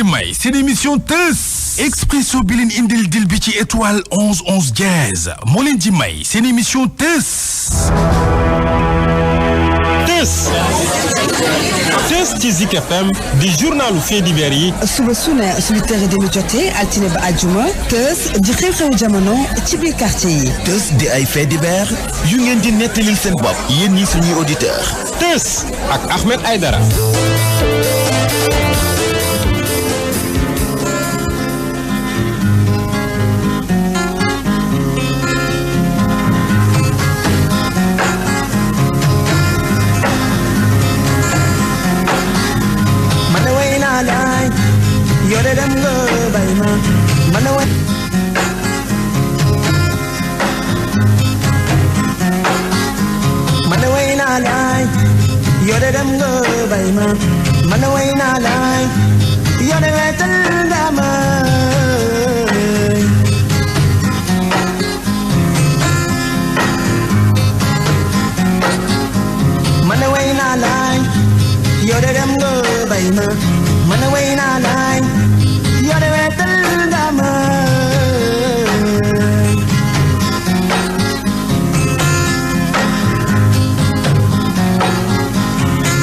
di may seen émission Teuss Expresso bi leen indil dil bi ci étoile 11 jazz moo leen di may seen émission Teuss ci Zik FM di journalu faits divers yi suba su ne su 8h30 jotee altine ba àjjuma Teuss di xew-xewu jamono ci biir quartier yi. Teuss di ay faits divers yu ngeen di nettalil seen bopp yéen ñi suñuy auditeur Teuss ak Ahmed Aidara. Yore dem nga bay ma man a way man a way naa laay yore dem nga bay ma man a way naa laay yore wetal nga ma man a way naa laay yore dem nga bay ma man a way naa laay yore wetal nga ma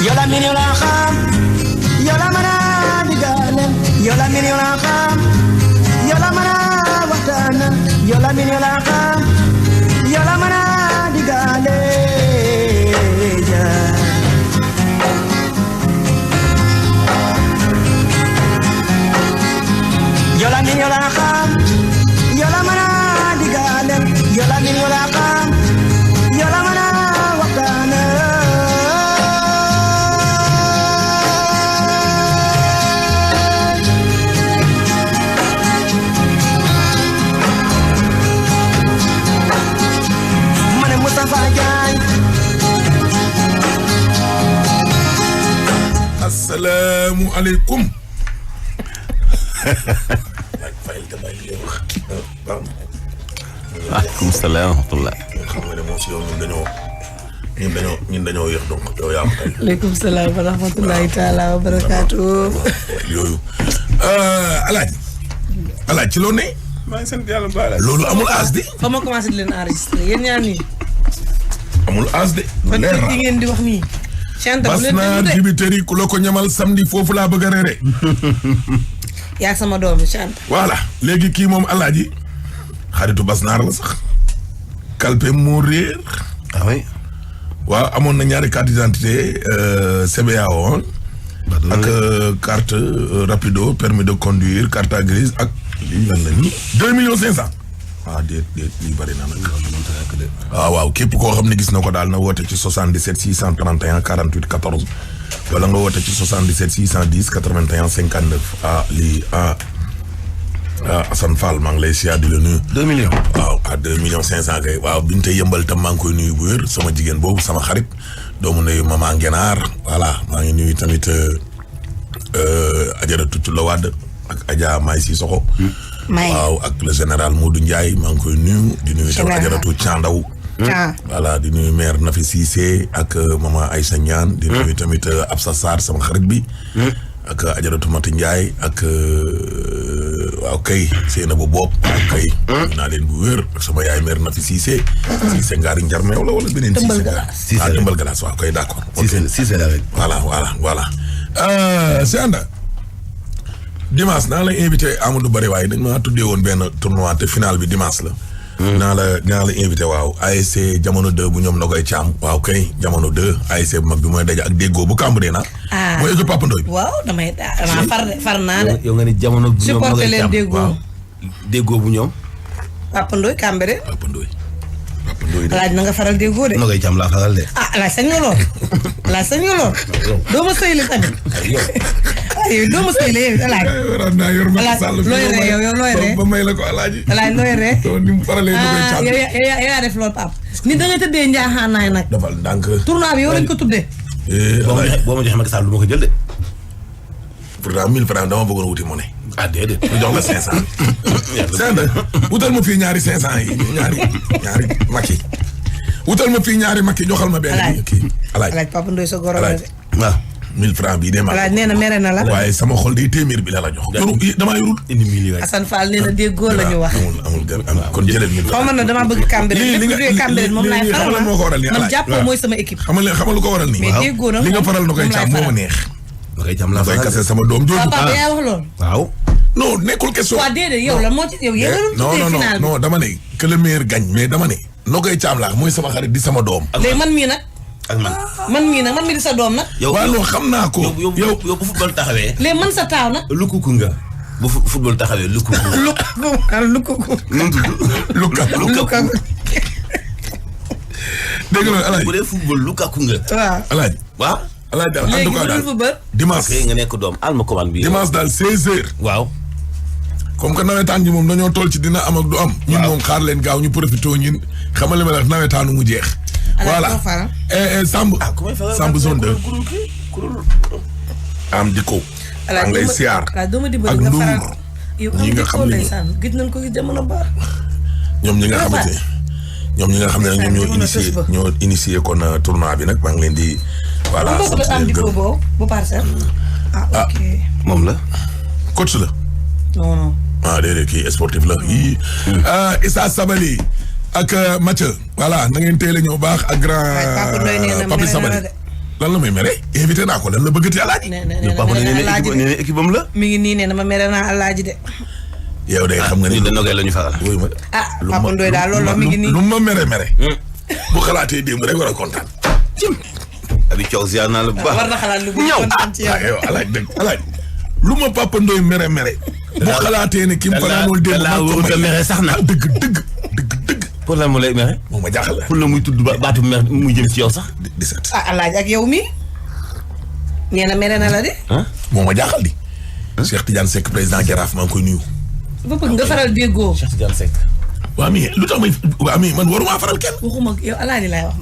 yola min yola xam yola mën a digale yola min yola xam yola mën a waxtaan yola min yola xam yola mën a digale yola min yola xam yola mën a digale yola min yola xam yola mën a waxtaan ma ne Moustapha Diagne assalaamu aleykum waaleykum salaam wa rahmatulah. xam nga ne moom si yow ñun dañoo yéex donc yow yaa ko tey. waaleykum salaam wa rahmatulahi taala wa barakaatu. yooyu Alaaji ci loo ne. maa ngi sant yàlla bu baax. loolu amul as de. fa ma commencé di leen enregistré yéen ñaar nii. amul as de. kon leer li ngeen di wax nii. bas naa dibiteri ku la ko ñamal samedi foofu laa bëgg a reere. yaa sama doom bi Chante. voilà léegi kii moom Alaaji xaritu bas naar la sax. kalpe moo réer. ah oui. waaw amoon na ñaari carte d'identité CBA woon. ak carte rapido permis de conduire carte grise ak lii lan la nii 2,5 millions. déet lii bëri na nag. waaw képp koo xam ne gis na ko daal na woote ci 77 631 48 14 wala nga woote ci 77 610 81 59 lii Assane Fall maa ngi lay siyaar di la nuyu. 2 millions. waaw 2,5 millions kay waaw biñ tey yëmbal tam maa ngi koy nuyu bu wér sama jigéen boobu sama xarit doomu nuyu mama Ngenaar voilà maa ngi nuyu tamit Ajaratu Tulla Wade ak Adja May Sissoko. waaw ak le général Modou Ndiaye maa ngi koy nuyu. di nuyu tamit Ajaratu Thiandaw. voilà di nuyu maire Nafi Cissé ak mama Aïssa Niane. di nuyu tamit Absa Sarr sama xarit bi. ak Ajaratu Mati Ndiaye ak waaw kay Seynabou Bopp waaw kay naa leen bu wér ak sama yaay mère Nafi Cissé Cissé ngaari njarmeew la wala beneen Cissé Dëmbal Galaas waaw kay d'accord Cissé la rek voilà c'est anda dimanche naa la invité Amadou Bari waaye dañ ma tuddee woon benn tournoi te final bi dimanche la naa la invité waaw ASC jamono 2 bu ñoom na koy caam waaw kay jamono 2 ASC bu mag bi mooy daje ak déggoo bu Cambérène na mooy équipe Papa Ndoye waaw damay far naa de yow nga ni jamono bu ñoom na koy caam déggoo déggoo bu ñoom Papa Ndoye Cambérène Papa Ndoye Alaaji na nga faral déggoo de na koy caam laa faral de Alaaji sañ nga lool doo ma sëy la tamit yow doo ma sëy la yow Alaaji waroon naa yor ma sàll looy ree yow looy ree ba may la ko Alaaji looy ree ni mu faralee na koy caam yow yaa def loolu Pape nit da ngay tëddee njaaxaanaay nag dafal ndànk tournoi bi yow lañ ko tuddee boo ma joxee Macky Sall du ma ko jël de pourtant 1000 francs dama bëggoon wuti monnaie déedéet mu jox la 500 send wutal ma fii ñaari 500 yi ñaari Macky wutal ma fii ñaari Macky joxal ma benn kii Alaaji Papa Ndoye sa goro la de waaw 1000 francs bii de ma. voilà nee na mere na la. waaye sama xol day téeméer bi la jox. damaa yorul. indi million. Assane Fall nee na déggoo la ñu wax. amul kon jëleel 1000 francs. xaw ma ne damaa bëgg Cambérène. li nga moom laay faral moo ko waral nii man jàppoo mooy sama équipe. xamal lu ko waral nii. mais déggoo na li nga faral na koy càmm moo ma neex. na koy càmm la fay kase sama doom jooju. papa yaa wax loolu. waaw. non nekkul question. waaw déedéet yow la moo ci yow non dama ne que le meilleur gagne mais dama ne. noo koy càmm laa mooy sama xarit di sama doom. léegi man mii nag. ak man mii di sa doom nag. yow waaw xam naa ko. yow bu football taxawee. léegi man sa taaw nag. lukuku nga. bu football taxawee lukuku. lukuku. nu mu tudd. lukaku. dégg nga Alaaji bu dee football lukaku nga. waaw Alaaji. waaw. Alaaji daal en tout cas daal football. dimanche nga nekk doom alma commande bi. dimanche daal 16h. waaw. comme que nawetaan ji moom dañoo toll ci dina am ak du am. ñun moom xaar leen gaaw ñu profité ñun xamal ma la nawetaanu mu jeex. voilà Samb. Samb zone 2. am di ko. ak ngay siyaar ak Ndour ñi nga xam ne gis nañ ko jamono ba. ñoom ñi nga xamante ñoom nag ñoom ñoo initié kon tournoi bi nag maa ngi leen di. voilà am di ko boobu bu parcelle. ok moom la. coach la. non. déedéet kii sportif la yii. Issa Sabali ak Mathieu. voilà na ngeen teel a ñëw baax ak grand. Papi Sabali lan la may mere invité naa ko lan la bëggati Alaaji. nee na équipe am la. mi ngi nii nee na ma mere naa Alaaji de. yow de xam nga ni ñun de la ñu faral. Papa Ndoye daal loolu la mi ngi nii. lu ma mere. bu xalaatee démb rek war a kontaan. abi coow ziar naa la bu baax. war na xalaat lu bu kontaan ci yow. yow Alaaji dëgg Alaaji lu ma Papa Ndoye mere. bu xalaatee ne ki mu fanaanul démb da ko mere sax na dëgg. pour lan mu lay mere. moom ma jaaxal la. pour la muy tudd baatu mer muy jëm ci yow sax. 17. Alaaji ak yow mi nee na mere na la de. moom ma jaaxal di. Cheikh Tidiane Seck président Jaraaf maa ngi koy nuyu. ba bëgg nga faral déggoo. Cheikh Tidiane Seck. waa mi lu tax man waruma faral kenn. waxuma yow Alaaji laay wax.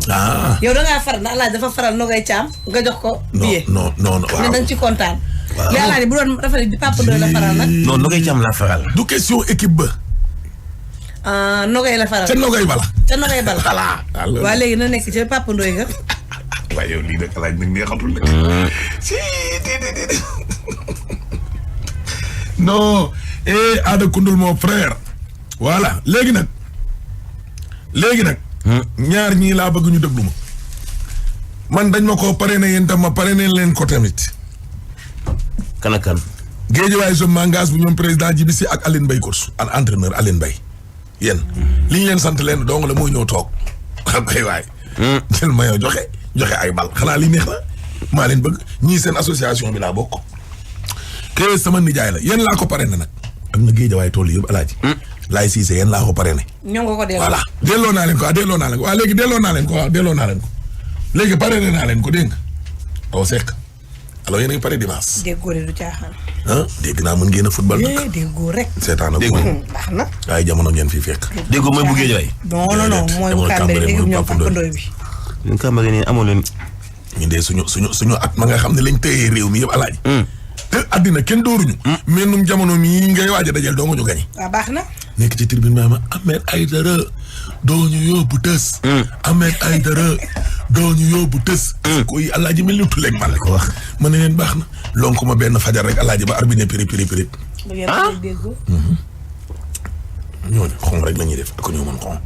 yow da ngaa faral ndax Alaaji dafa faral Nogay Caam nga jox ko. billet non waaw ne dañ ci kontaan. waaw li Alaaji bu doon dafa ne Papa Ndoye la faral nag. non Nogay Caam la faral. du question équipe ba. Nogay la faral. ca Nogay bala. voilà. waa léegi na nekk ca Papa Ndoye nga. waaye yow lii nag Alaaji nag neexatul nag. si déedéet. non. Ada Koundoul mon frère. voilà léegi nag. ñaar ñii laa bëgg ñu déglu ma. man dañ ma koo parrainé yéen tam ma parrainé leen ko tamit. kan ak kan. Guédiawaye je m'engage bu ñoom président Djibi Sy ak Aline Mbaye course ak entraîneur Aline Mbaye. yéen li ñu leen sant leen dong la mooy ñëw toog. xam koy waay. jël ma yow joxe ay bal xanaa li neex na. maa leen bëgg ñii seen association bi laa bokk. kee sama nijaay la yéen laa ko parrainé nag. ak na Guédiawaye tool yëpp Alaaji. Laay Cissé yéen laa ko parrainé. ñoo nga ko delloo voilà delloo naa leen ko waaw léegi delloo naa leen ko léegi parrainé naa leen ko dégg nga. aw Seck alors yéen a ngi pare dimanche. déggoo de du caaxaan. dégg naa mën ngeen a football nag. déggoo rek. seetaan ak baax na. waaye jamono ngeen fi fekk. déggoo mooy bu Guédiawaye. non mooy bu Cambérène dégg ñoom Papa Ndoye bi. ñun Cambérène amoo leen. ñu dee suñu at ma nga xam ne lañ téye réew mi yëpp Alaaji. te addina kenn dóoruñu. mais num jamono mii ngay waaj a dajal doo nga ñu gañe. waaw baax na. nekk ci tribune bi ma Ahmed Aidara doo ñu yóbbu Teuss. Ahmed Aidara doo ñu yóbbu Teuss. koy Alaaji mel ni tuleeg man la ko wax. ma ne leen baax na. lonk ma benn fajar rek Alaaji ba arbitre piri. ñooñu xon rek la ñuy def ak ñoo mën xon.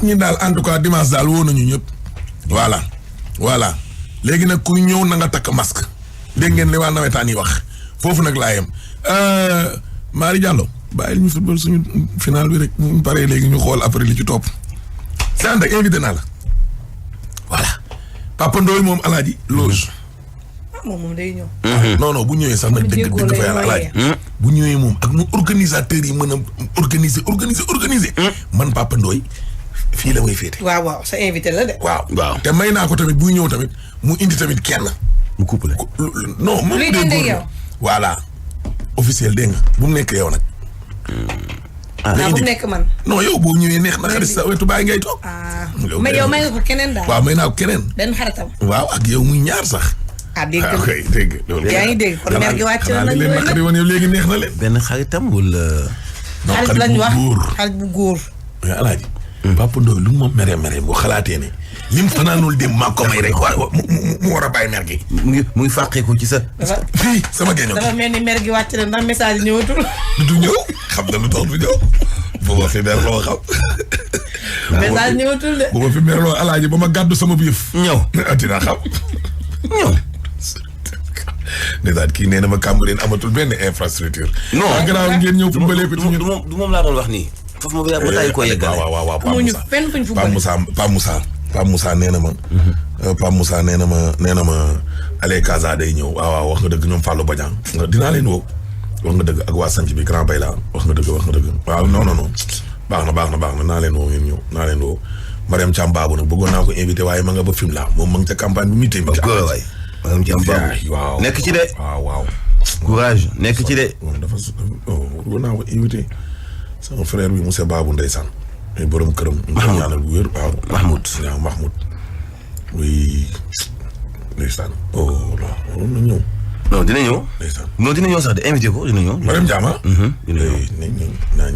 ñun daal en tout cas dimanche daal woo nañu ñëpp. voilà. léegi nag kuy ñëw na nga takk masque. dégg ngeen li waa nawetaan yi wax foofu nag laa yem. Mari Diallo bàyyil ñu football suñu final bi rek ñu paree léegi ñu xool après li ci topp. sant ak invité naa la. voilà Papa Ndoye moom Alaaji loge. moom day ñëw. non bu ñëwee sax nag dëgg fa yàlla Alaaji. bu ñëwee moom ak nu organisateurs yi mën a organiser. man Papa Ndoye fii la may féete. waaw sa invité la de. waaw te may naa ko tamit buy ñëw tamit mu indi tamit kenn. mu couplé. non moom. luy dende yow. voilà officiel dégg nga bu mu nekk yow nag. bu mu nekk man. non yow boo ñëwee neex na xarit sa wetu bàyyi ngay toog. mais yow may nga ko keneen daal. waaw may naa ko keneen. benn xaritam. waaw ak yow muy ñaar sax. dégg nga dégg loolu. yaa ngi dégg kon mer gi wàcc na nag leen naqari woon yow léegi neex na leen. benn xaritam wala. xarit lañ wax xarit bu góor. mais Alaaji Papa Ndoye lu ma mere bu xalaatee ne lim fanaanul dem maa ko may rek mu war a bàyyi mer gi. mu ngi fàqeeku ci sa. fii sama géño. dafa mel ni mer gi wàcc na ndax message yi ñëwatul. du ñëw xam na lu tax du ñëw. bu ma fi merloo xam. message ñëwatul de. bu ma fi merloo alaaji ba ma gàddu sama biif. ñëw dinaa xam. ñëw. ndeysaan kii nee na ma Cambérène amatul benn infrastructure. non gannaaw ngeen ñëw fubbalee ko ci ñun. du moom laa doon wax nii. foofu ma ba tay ko yeggale. waaw amuñu fenn fuñ fubbalee. Pape Moussa nee na ma. Pape Moussa nee na ma Allez Casa day ñëw waaw wax nga dëgg ñoom Fallou Badiane dinaa leen woo wax nga dëgg ak waa sanc bi Grand Bayla wax nga dëgg waaw non baax na naa leen woo ngeen ñëw naa leen woo Mariam Thiam Babou nag bëggoon naa ko invité waaye ma nga ba film la moom ma nga ca campagne bi mi tey waay Mariam Thiam Babou waaw nekk ci de waaw courage nekk ci de dafa bëggoon naa ko invité sama frère bi monsieur Babou ndeysaan ay borom këram ñu ñaanal bu wér waaw Mahmoud oui ndeysaan la waroon na ñëw non dina ñëw ndeysaan non dina ñëw sax de invité ko dina ñëw Mariam Diama dina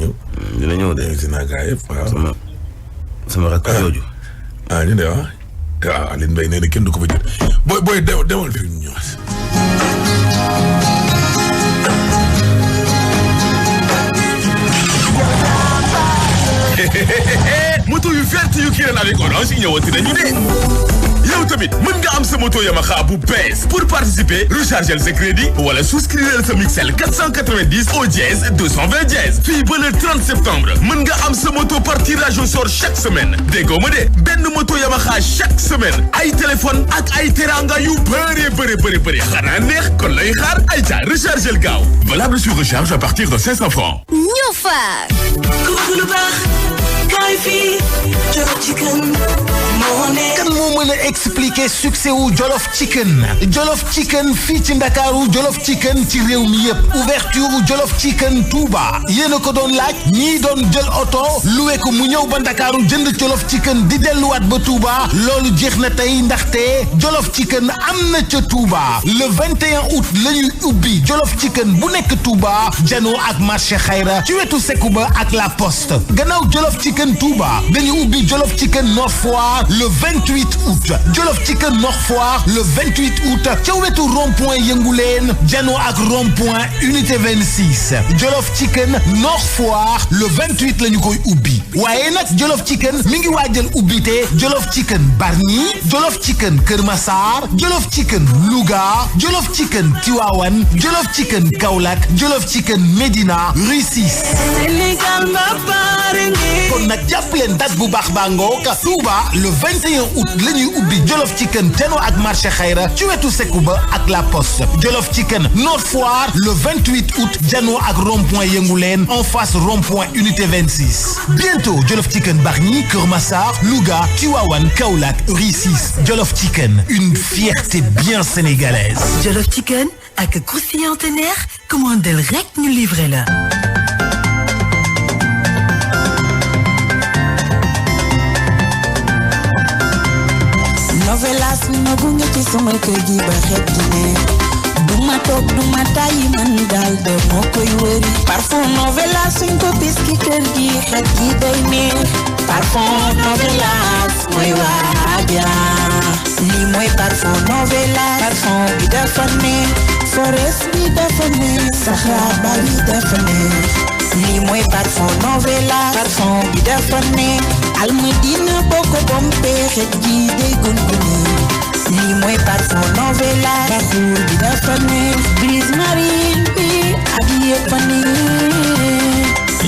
ñëw de invité naa gars yëpp waaw sama rakk jooju ñu ne waaw Aline Mbaye nee na kenn du ko fa jël booy demal fi ñu ñëwaat moto yu verte yu Kirène avec Orange ñëwati nañu de yow tamit mën nga am sa moto Yamaha bu bees pour participer recharger sa crédit wala souscrire sa Mixel 490 au dièse 220 dièse fii ba le 30 septembre mën nga am sa moto par tirage au sort chaque semaine déggoo ma de benn moto Yamaha chaque semaine ay téléphone ak ay teranga yu bëri xanaa neex kon lay xaar ay ca recharger le gaaw valable sur recharge à partir de 500 francs. ñoo fa kan moo mën a expliquer succès wu Jolof Chicken fii ci Ndakaaru Jolof Chicken ci réew mi yëpp ouverture Jolof Chicken Touba yéen a ko doon laaj ñii doon jël oto loué ko mu ñëw ba Ndakaaru jënd Jolof Chicken di delluwaat ba Touba loolu jeex na tey ndaxte Jolof Chicken am na ca Touba le 21 août la ñuy ubbi Jolof Chicken bu nekk Touba janoo ak marché Xayra ci wetu Sekuba ak la Poste gannaaw Jolof Chicken Touba dañu ubbi Jolof Chicken Nord Foire le 28 août Jolof Chicken Nord Foire le 28 août ca wetu rond-point Yënguleen janoo ak rond-point unité 26 Jolof Chicken Nord Foire le 28 la ñu koy ubbi waaye nag Jolof Chicken mi ngi waajal ubbite Jolof Chicken Bargny Jolof Chicken Kër Massar Jolof Chicken Louga Jolof Chicken Tivaouane Jolof Chicken Kaolack Jolof Chicken Médina Rue 6 kon nag jàpp leen date bu baax baa ngoog Touba le 21 août la ñuy ubbi Jolof Chicken janoo ak marché Xayra ci wetu Sekuba ak la Poste Jolof Chicken Nord Foire le 28 août janoo ak rond-point Yënguleen en face rond-point unité 26 bientôt Jolof Chicken Bargny Kër Massar Louga Tivaouane Kaolack Rue 6 Jolof Chicken une fierté bien sénégalaise. Jolof Chicken ak croustillant teneer commandel rek ñu livré la. novelas ma gunge ci sama kër gi ba xet gi neex duma toog duma tàyyi man daal de moo koy wëri parfum novelas suñ ko bis ki kër gi xet gi day neex parfum novelas mooy waaja lii mooy parfum novelas parfum bi dafa neex forest bi dafa neex saxaaba bi dafa neex lii mooy parfum novelas parfum bi dafa neex almadina boko bombe xet gi day gungune lii mooy parfum novelas parfum bi dafa neex brise marine bi ak yëpp a neex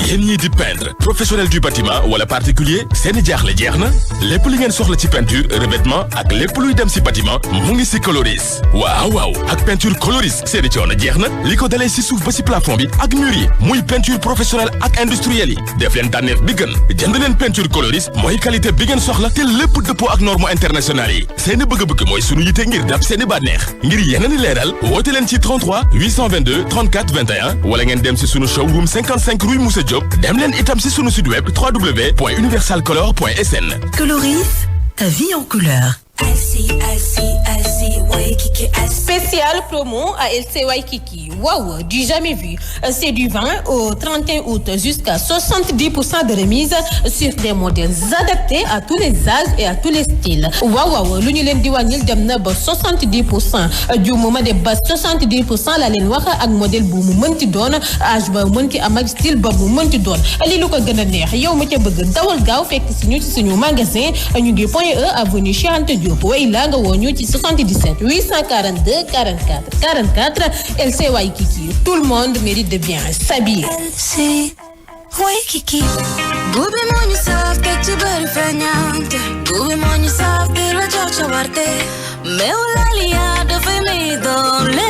yéen ñii di peintre professionnel du bâtiment wala particulier seeni jaaxle jeex na lépp li ngeen soxla ci peinture revêtement ak lépp luy dem si bâtiment mu ngi si Coloris waaw ak peinture Coloris seeni coono jeex na li ko dalee si suuf ba si plafond bi ak mur yi muy peinture professionnelle ak industriel yi def leen tànneef bi gën jënd leen peinture Coloris mooy qualité bi ngeen soxla te lépp dëppoo ak norme internationale yi seeni bëgg-bëgg mooy sunu yite ngir dab seeni bànneex ngir yeneen i leeral woote leen ci 33 822 34 21 wala ngeen dem si sunu showroom 55 rue Moussa Diop dem leen itam si sunu site web www.universalcolor.sn. Coloris, ta vie en couleur. Spécial promo à LC Waikiki. Wow, du jamais vu. C'est du 20 au 31 août jusqu'à 70% de remise sur des modèles adaptés à tous les âges et à tous les styles. Wow, lu ñu leen di wàññil dem na ba 70% du moment de ba 70% la leen wax ak modèle bu mu mënti doon âge ba mënti am ak style ba mu mënti doon li lu ko gën a neex yow ma ca bëgg dawal gaaw fekk si ñu ci suñu magasin ñu ngi Point E avenue Cheikh Anta Diop way la nga woo ñu ci 77 842 44 44 LC Waikiki. Tout le monde mérite de bien s'habiller. LC Waikiki. Bubi moo ñu saaf teg ci bëri feñante. Bubi moo ñu saaf di la jox ca warte. Meew Laliya dafay may doole.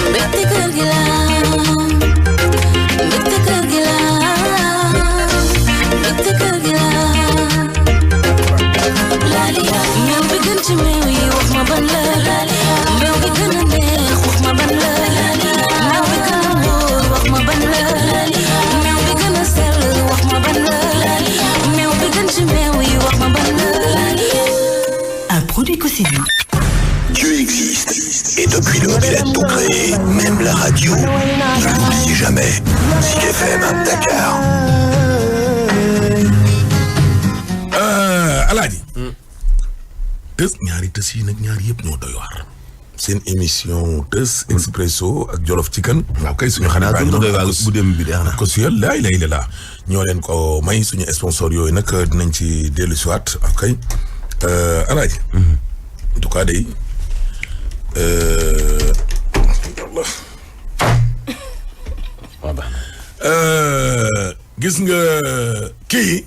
Mbégte kër gi la. Mbégte kër gi la. Mbégte kër gi la. Laliya. Meew bi gën ci meew yi wax ma ban la. Laliya. Meew bi gën a neex wax ma ban la. Laliya. Meew bi gën a wóor wax ma ban la. Laliya. Meew bi gën a sell wax ma ban la. Laliya. Meew bi gën ci meew yi wax ma ban la. Laliya. Un produit Cosséville. Dieu existe, et depuis le mobilette tout créé, même la radio, ne l'oubliez jamais, Zik FM à Dakar. Alaaji Teuss ñaari Teuss yi nag ñaari yëpp ñoo doy waar seen émission Teuss Expresso ak Jolof Chicken waaw kay suñu xarit baa ngi doon bu dem bi deex na ko suyal laay la ñoo leen ko may suñu sponsor yooyu nag dinañ ci dellu si waat ak kay Alaaji en tout cas day gis nga kii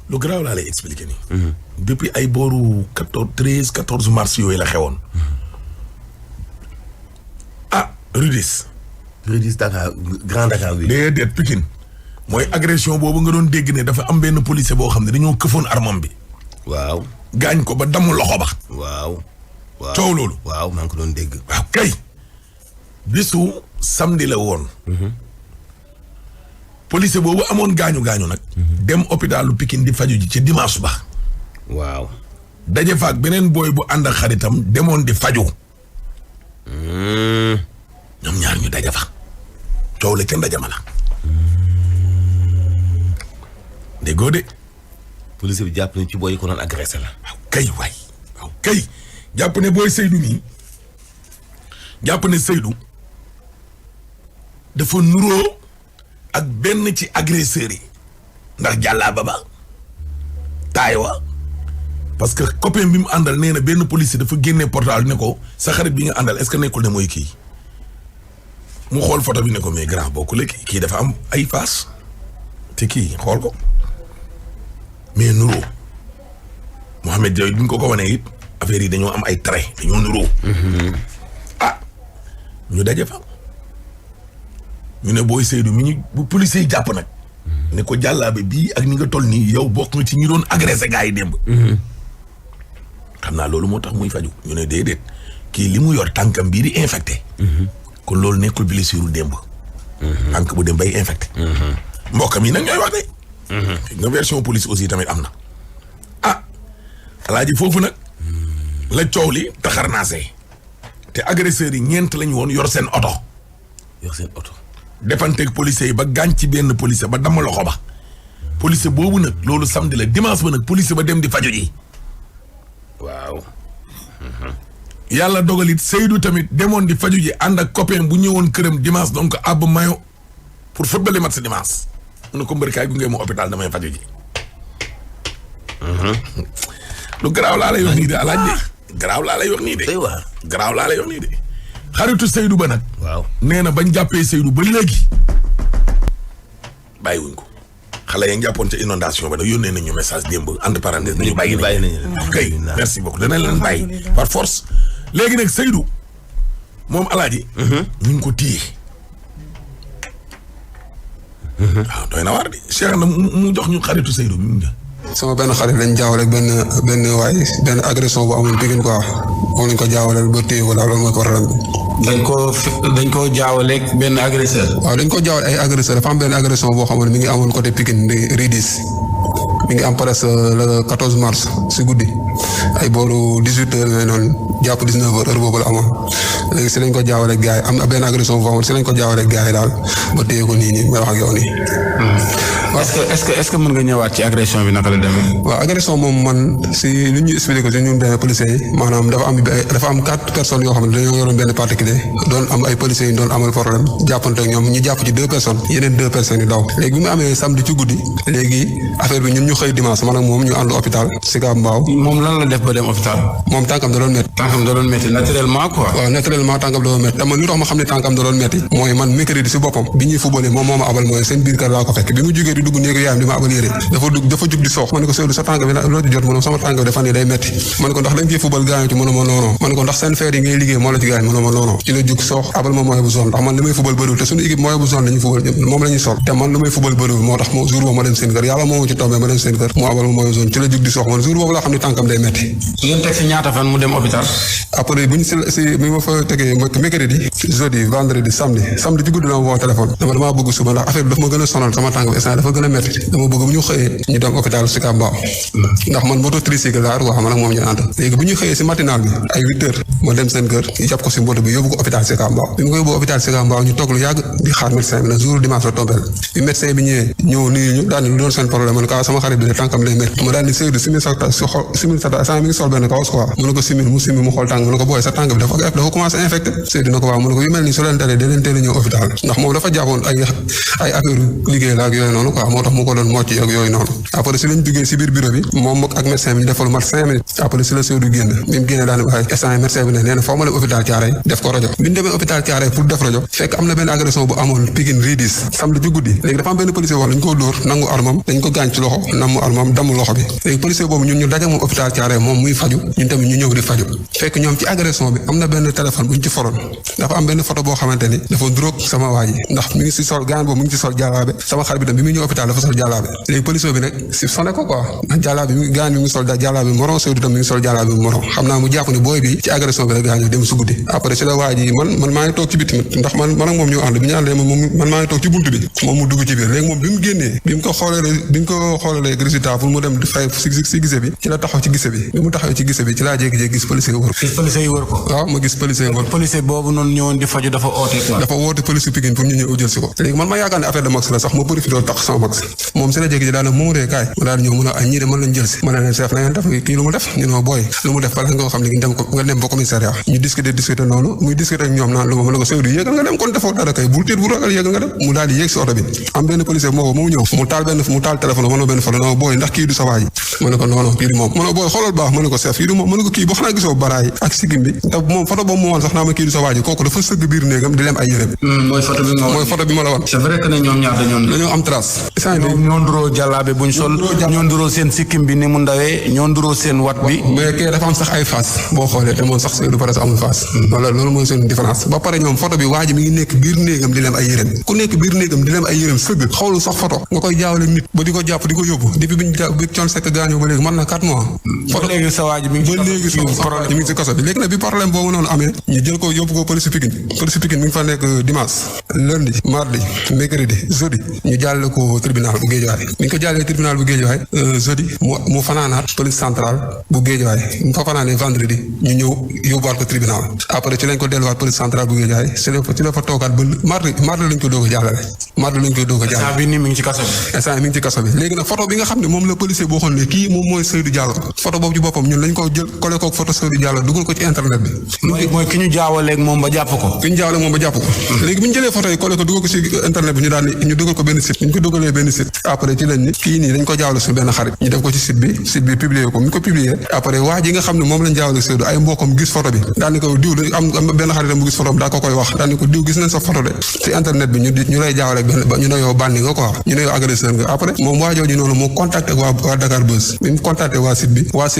lu garaaw laa lay expliquer nii. depuis ay booru 14 mars yooyu la xewoon. Rudis Dakar Grand Dakar bi. déedéet Pikine mooy agression boobu nga doon dégg ne dafa am benn policier boo xam ne dañoo këfoon armam bi. waaw. gaañ ko ba damm loxo ba. waaw. coow loolu. waaw maa ngi ko doon dégg. waaw kay. bisu samedi la woon. policier boobu amoon gaañu nag. dem hôpitalu Pikine di faju ji ci dimanche ba. waaw. daje faak beneen booy bu ànd ak xaritam demoon di faju. ñoom ñaar ñu daje fa. coow la kenn daje ma la. déggoo de. policier bi jàpp ne ci booy yi ko doon agressé la. waaw kay waay waaw kay jàpp ne booy Seydou nii jàpp ne Seydou dafa nuroo ak benn ci agresseurs yi ndax jàllaa ba taay wa parce que copain bi mu àndal nee na benn policier dafa génnee portable ne ko sa xarit bi nga àndal est-ce que nekkul ne mooy kii mu xool photo bi ne ko mais grand bokkule kii dafa am ay face te kii xool ko mais nuroo Mohamed Diaw bi ñu ko wanee it affaire yi dañoo am ay trait dañoo nuroo ñu daje fa ñu ne booy Seydou mi ñu bu policier yi jàpp nag ne ko jàllaabe bii ak ni nga toll nii yow bokk nga ci ñi doon agressé gars yi démb xam naa loolu moo tax muy faju ñu ne déedéet kii li mu yor tànkam bii di infecté kon loolu nekkul blessure démb tànk bu dem bay infecté mbokkam yi nag ñooy wax de nga version police aussi tamit am na alaaji foofu nag la coow li taxar naasee te agresseurs yi ñeent lañu woon yor seen oto defanteeg policiers yi ba gaañ ci benn policier ba dama loxo ba policier boobu nag loolu samedi la dimanche ba nag policier ba dem di faju ji waaw yàlla dogalit Seydou tamit demoon di faju ji ànd ak copain bu ñëwoon këram dimanche donc àbb mayo pour football match dimanche mu ne ko mbërkaay gu ngeen ma hôpital damay faju ji lu garaaw laa lay wax nii de alaaj de garaaw laa lay wax nii de garaaw laa lay wax nii de xaritu Seydou ba nag waaw nee na bañ jàppee Seydou ba léegi bàyyiwuñ ko xale ya ngi jàppoon ca inondation ba nag yónnee nañu message démb entre parenthèses nañu bàyyi nañu kay merci beaucoup danañ leen bàyyi par force léegi nag Seydou moom alaaji ñu ngi ko téye waaw doy na waar di Cheikh na mu jox ñu xaritu Seydou bi mu ngi sama benn xarit lañ jaawale benn waay benn agression bu amoon Pikine quoi moom lañ ko jaawale ba téye ko daal loolu mooy ko waral dañ ko jaawale benn agresseur. waaw dañ ko jaawale ay agresseur dafa am benn agression boo xamoon mi ngi amoon côté Pikine di Ridis mi ngi am presque le 14 mars si guddi ay booru 18 heures yooyu noonu jàpp 19 heures heure boobu la amoon léegi si lañ ko jaawale gars yi am na benn agression bu amoon si lañ ko jaawale gars yi daal ba téye ko nii may wax ak yow nii. est-ce que mën nga ñëwaat ci agression bi naka la demee. waaw agression moom man si li ñu expliqué ko si ñun demee policiers yi maanaam dafa am 4 personnes yoo xam ne dañoo yoroon benn particulier doon am ay policiers yi doon amal problème jàppante ak ñoom ñu jàpp ci 2 personnes yeneen 2 personnes yi daw léegi bi mu amee samedi ci guddi léegi affaire bi ñun ñu xëy dimanche man ak moom ñu ànd hôpital Sicap Mbao. moom lan la def ba dem hôpital. moom tànkam da doon métti. tànkam da doon métti naturellement quoi. waaw naturellement tànkam da doon métti dama li tax ma xam ne tànkam da doon métti mooy man mercredi si boppam bi ñuy footballé moom moo ma abal mooy seen biir kër laa ko fekk bi mu jógee di dugg néegu yaayam di ma abal yére dafa jug di soox ma ne ko Seydou sa tànk bi loo ci jot mu ne sama tànk bi dafa ne day métti ma ne ko ndax dañ ciy football gaañu ci mu ne ma non ma ne ko ndax seen feer yi ngay liggéey moo la ci gaañ mu ne ma non ci la jug soox abal ma mooy bu zone ndax man li may football bëriwul te suñu équipe mooy bu zone lañuy football moom la ñuy sol te man li may football bëriwul moo tax jour boobu ma dem seen kër yàlla moo ma ci tombé ma dem seen kër mu abal ma mooy zone ci la jug di soox man jour boobu laa xam ne tànkam day métti. ngeen teg si ñaata fan mu dem hôpital. après bu ñu si bi ma fa tegee mercredi jeudi vendredi samedi ci guddi la ma woo téléphone damaa bëgg suba ndax affaire bi dafa ma gën a sonal sama tànk bi instant dafa gën a métti dama bëgg bu ñu xëyee ñu dem hôpital Sicap Mbao ndax man moto tricycle laa wax man ak moom ñu ànd léegi bu ñu xëyee si matinal bi ay 8 heures ma dem seen kër jàpp ko si mboto bi yóbbu ko hôpital Sicap Mbao bi ma ko yóbbu hôpital Sicap Mbao ñu toog lu yàgg di xaar médecin bi nag jour dimanche la tombeel bi médecin bi ñëw nuyu ñu daal ni lu doon seen problème ma ne ko sama xarit bi de tànkam lay métti ma daal ni Seydou simil sa mi ngi sol benn kawas quoi mu ne ko simil mu xool tànk mu ne ko booy sa tànk bi dafa commencé infecté Seydou na ko waaw mu ne ko yu mel ni su leen dalee da leen teel a ñëw hôpital ndax moom dafa jàppoon ay affaire liggéey la ak yooyu noonu quoi moo tax mu ko doon mocc ak yooyu noonu après si lañ duggee si biir bureau bi moom ak médecin bi ñu defal mat 5 minutes après si la Seydou génn bi mu génnee daal di wax instant médecin bi ne nee na foo ma dem hôpital Thiaroye def ko rajo bi ñu demee hôpital Thiaroye pour def rajo fekk am na benn agression bu amoon Pikine Ridis samedi ci guddi léegi dafa am benn policier wax dañ ko dóor nangu armam dañ ko gaañ ci loxo namu armam damm loxo bi léegi policier boobu ñun ñu daje moom hôpital Thiaroye moom muy faju ñun tamit ñu ñëw di faju fekk ñoom ci agression bi am na benn téléphone bu ñu ci foroon dafa am benn photo boo xamante ni dafa drogue sama waa ji ndax mi ngi si sol gaan boobu mi ngi ci sol jàllaabe sama xarit bi tam bi muy ñëw hôpital dafa sol jàllaabe léegi policier bi nag si sonné ko quoi ndax jàllaabe bi gaan bi mi ngi sol jàllaabe bi morom Seydou tam mi ngi sol jàllaabe bi morom xam naa mu jàpp ni booy bi ci agression bi la gaañu dem su guddi après si la waa ji man maa ngi toog ci bitti ndax man ak moom ñu ànd bi ñu àndee man maa ngi toog ci buntu bi moom mu dugg ci biir léegi moom bi mu génnee bi ñu ko xoolee résultat pour mu dem di fay si gise bi ci la taxaw ci gise bi mu taxaw ci gise bi ci laa jékki-jékki gis policier yi wër ko waaw ma gis policier yi wër policier boobu noonu ñëwoon di faju dafa woote police Pikine pour ñu ñëw jël si ko léegi man ma yaakaar ne affaire de max la sax ma profité tax sama max moom si la jékki-jékki daal moom dee kaay ma daal ñëw mun a ñii de mën lañ jël si ma ne leen chef na ngeen def kii lu mu def ñu ne ma booy lu mu def bala nga xam ne nga dem ba commissariat ñu discuter noonu muy discuter ak ñoom naan lu ma la ko Seydou yéegal nga dem kon defoo dara kay bul tiit bu ragal yéegal nga dem mu daal di yéeg si oto bi am benn policier moo ñëw mu taal téléphone ma ne benn photo non booy ndax kii du sa waa ji ma ne ko non kii du moom ma ne booy xoolal baax ma ne ko chef kii du moom ma ne ko kii boo xanaa gisoo baraay ak sigim bi te moom photo boobu mu woon sax naa ma kii du sa waa ji kooku dafa sëgg biir néegam di lem ay yéreem mooy photo bi ma la woon c'est vrai que ne ñoom ñaar dañoo am trace ñoo nduroo jàllaabe buñ sol ñoo nduroo seen sikkim bi ni mu ndawee ñoo nduroo seen wat bi mais kee dafa am sax ay face boo xoolee te moom sax Seydou Faras amul face wala loolu mooy seen différence ba pare ñoom photo bi waa ji mi ngi nekk biir néegam di lem ay yéreem ku nekk biir néegam di lem ay yéreem sëgg xoolu sax photo nga koy jaawale nit ba di ko jàpp di ko yóbbu depuis bi Thione Seck gaañoo ba léegi mën na 4 mois ba léegi sa waa ji mi ngi ci kaso bi léegi nag bi problème boobu noonu amee ñu jël ko yóbbu ko police Pikine mi ngi fa nekk dimanche lundi mardi mercredi jeudi ñu jàllale ko tribunal bu Guédiawaye bi ñu ko jàllee tribunal bu Guédiawaye jeudi mu fanaanaat police centrale bu Guédiawaye mu fa fanaanee vendredi ñu ñëw yóbbuwaat ko tribunal après ci lañ ko delluwaat police centrale bu Guédiawaye ci la fa toogaat ba mardi lañ ko doog a jàllale instant bi nii mi ngi ci kaso bi léegi nag photo bi nga xam ne moom la policier boo xoon ne kii moom mooy Seydou Diallo photo boobu ci boppam ñun lañ ko jël collé ko photo Seydou Diallo dugal ko ci internet bi mooy ki ñu jaawaleeg moom ba jàpp ko léegi bi ñu jëlee photo yi collé ko dugal ko ci internet bi ñu dugal ko benn site ñu ko dugalee benn site après ci lañ ni kii nii dañ ko jaawale suñu benn xarit ñu def ko ci site bi publier ko ñu ko publier après waa ji nga xam ne moom lañ jaawale Seydou ay mbokkam gis photo bi daal ni ko diw am benn xaritam bu gis photo bi daa ko koy wax daal ni ko diw gis nañ sa photo de ci internet bi ñu lay jaawale benn ñu ne yow bandi nga quoi ñu ne yow agresseur nga après moom waa jooju noonu moo contacté ak waa Dakar Buzz bi mu contacté waa site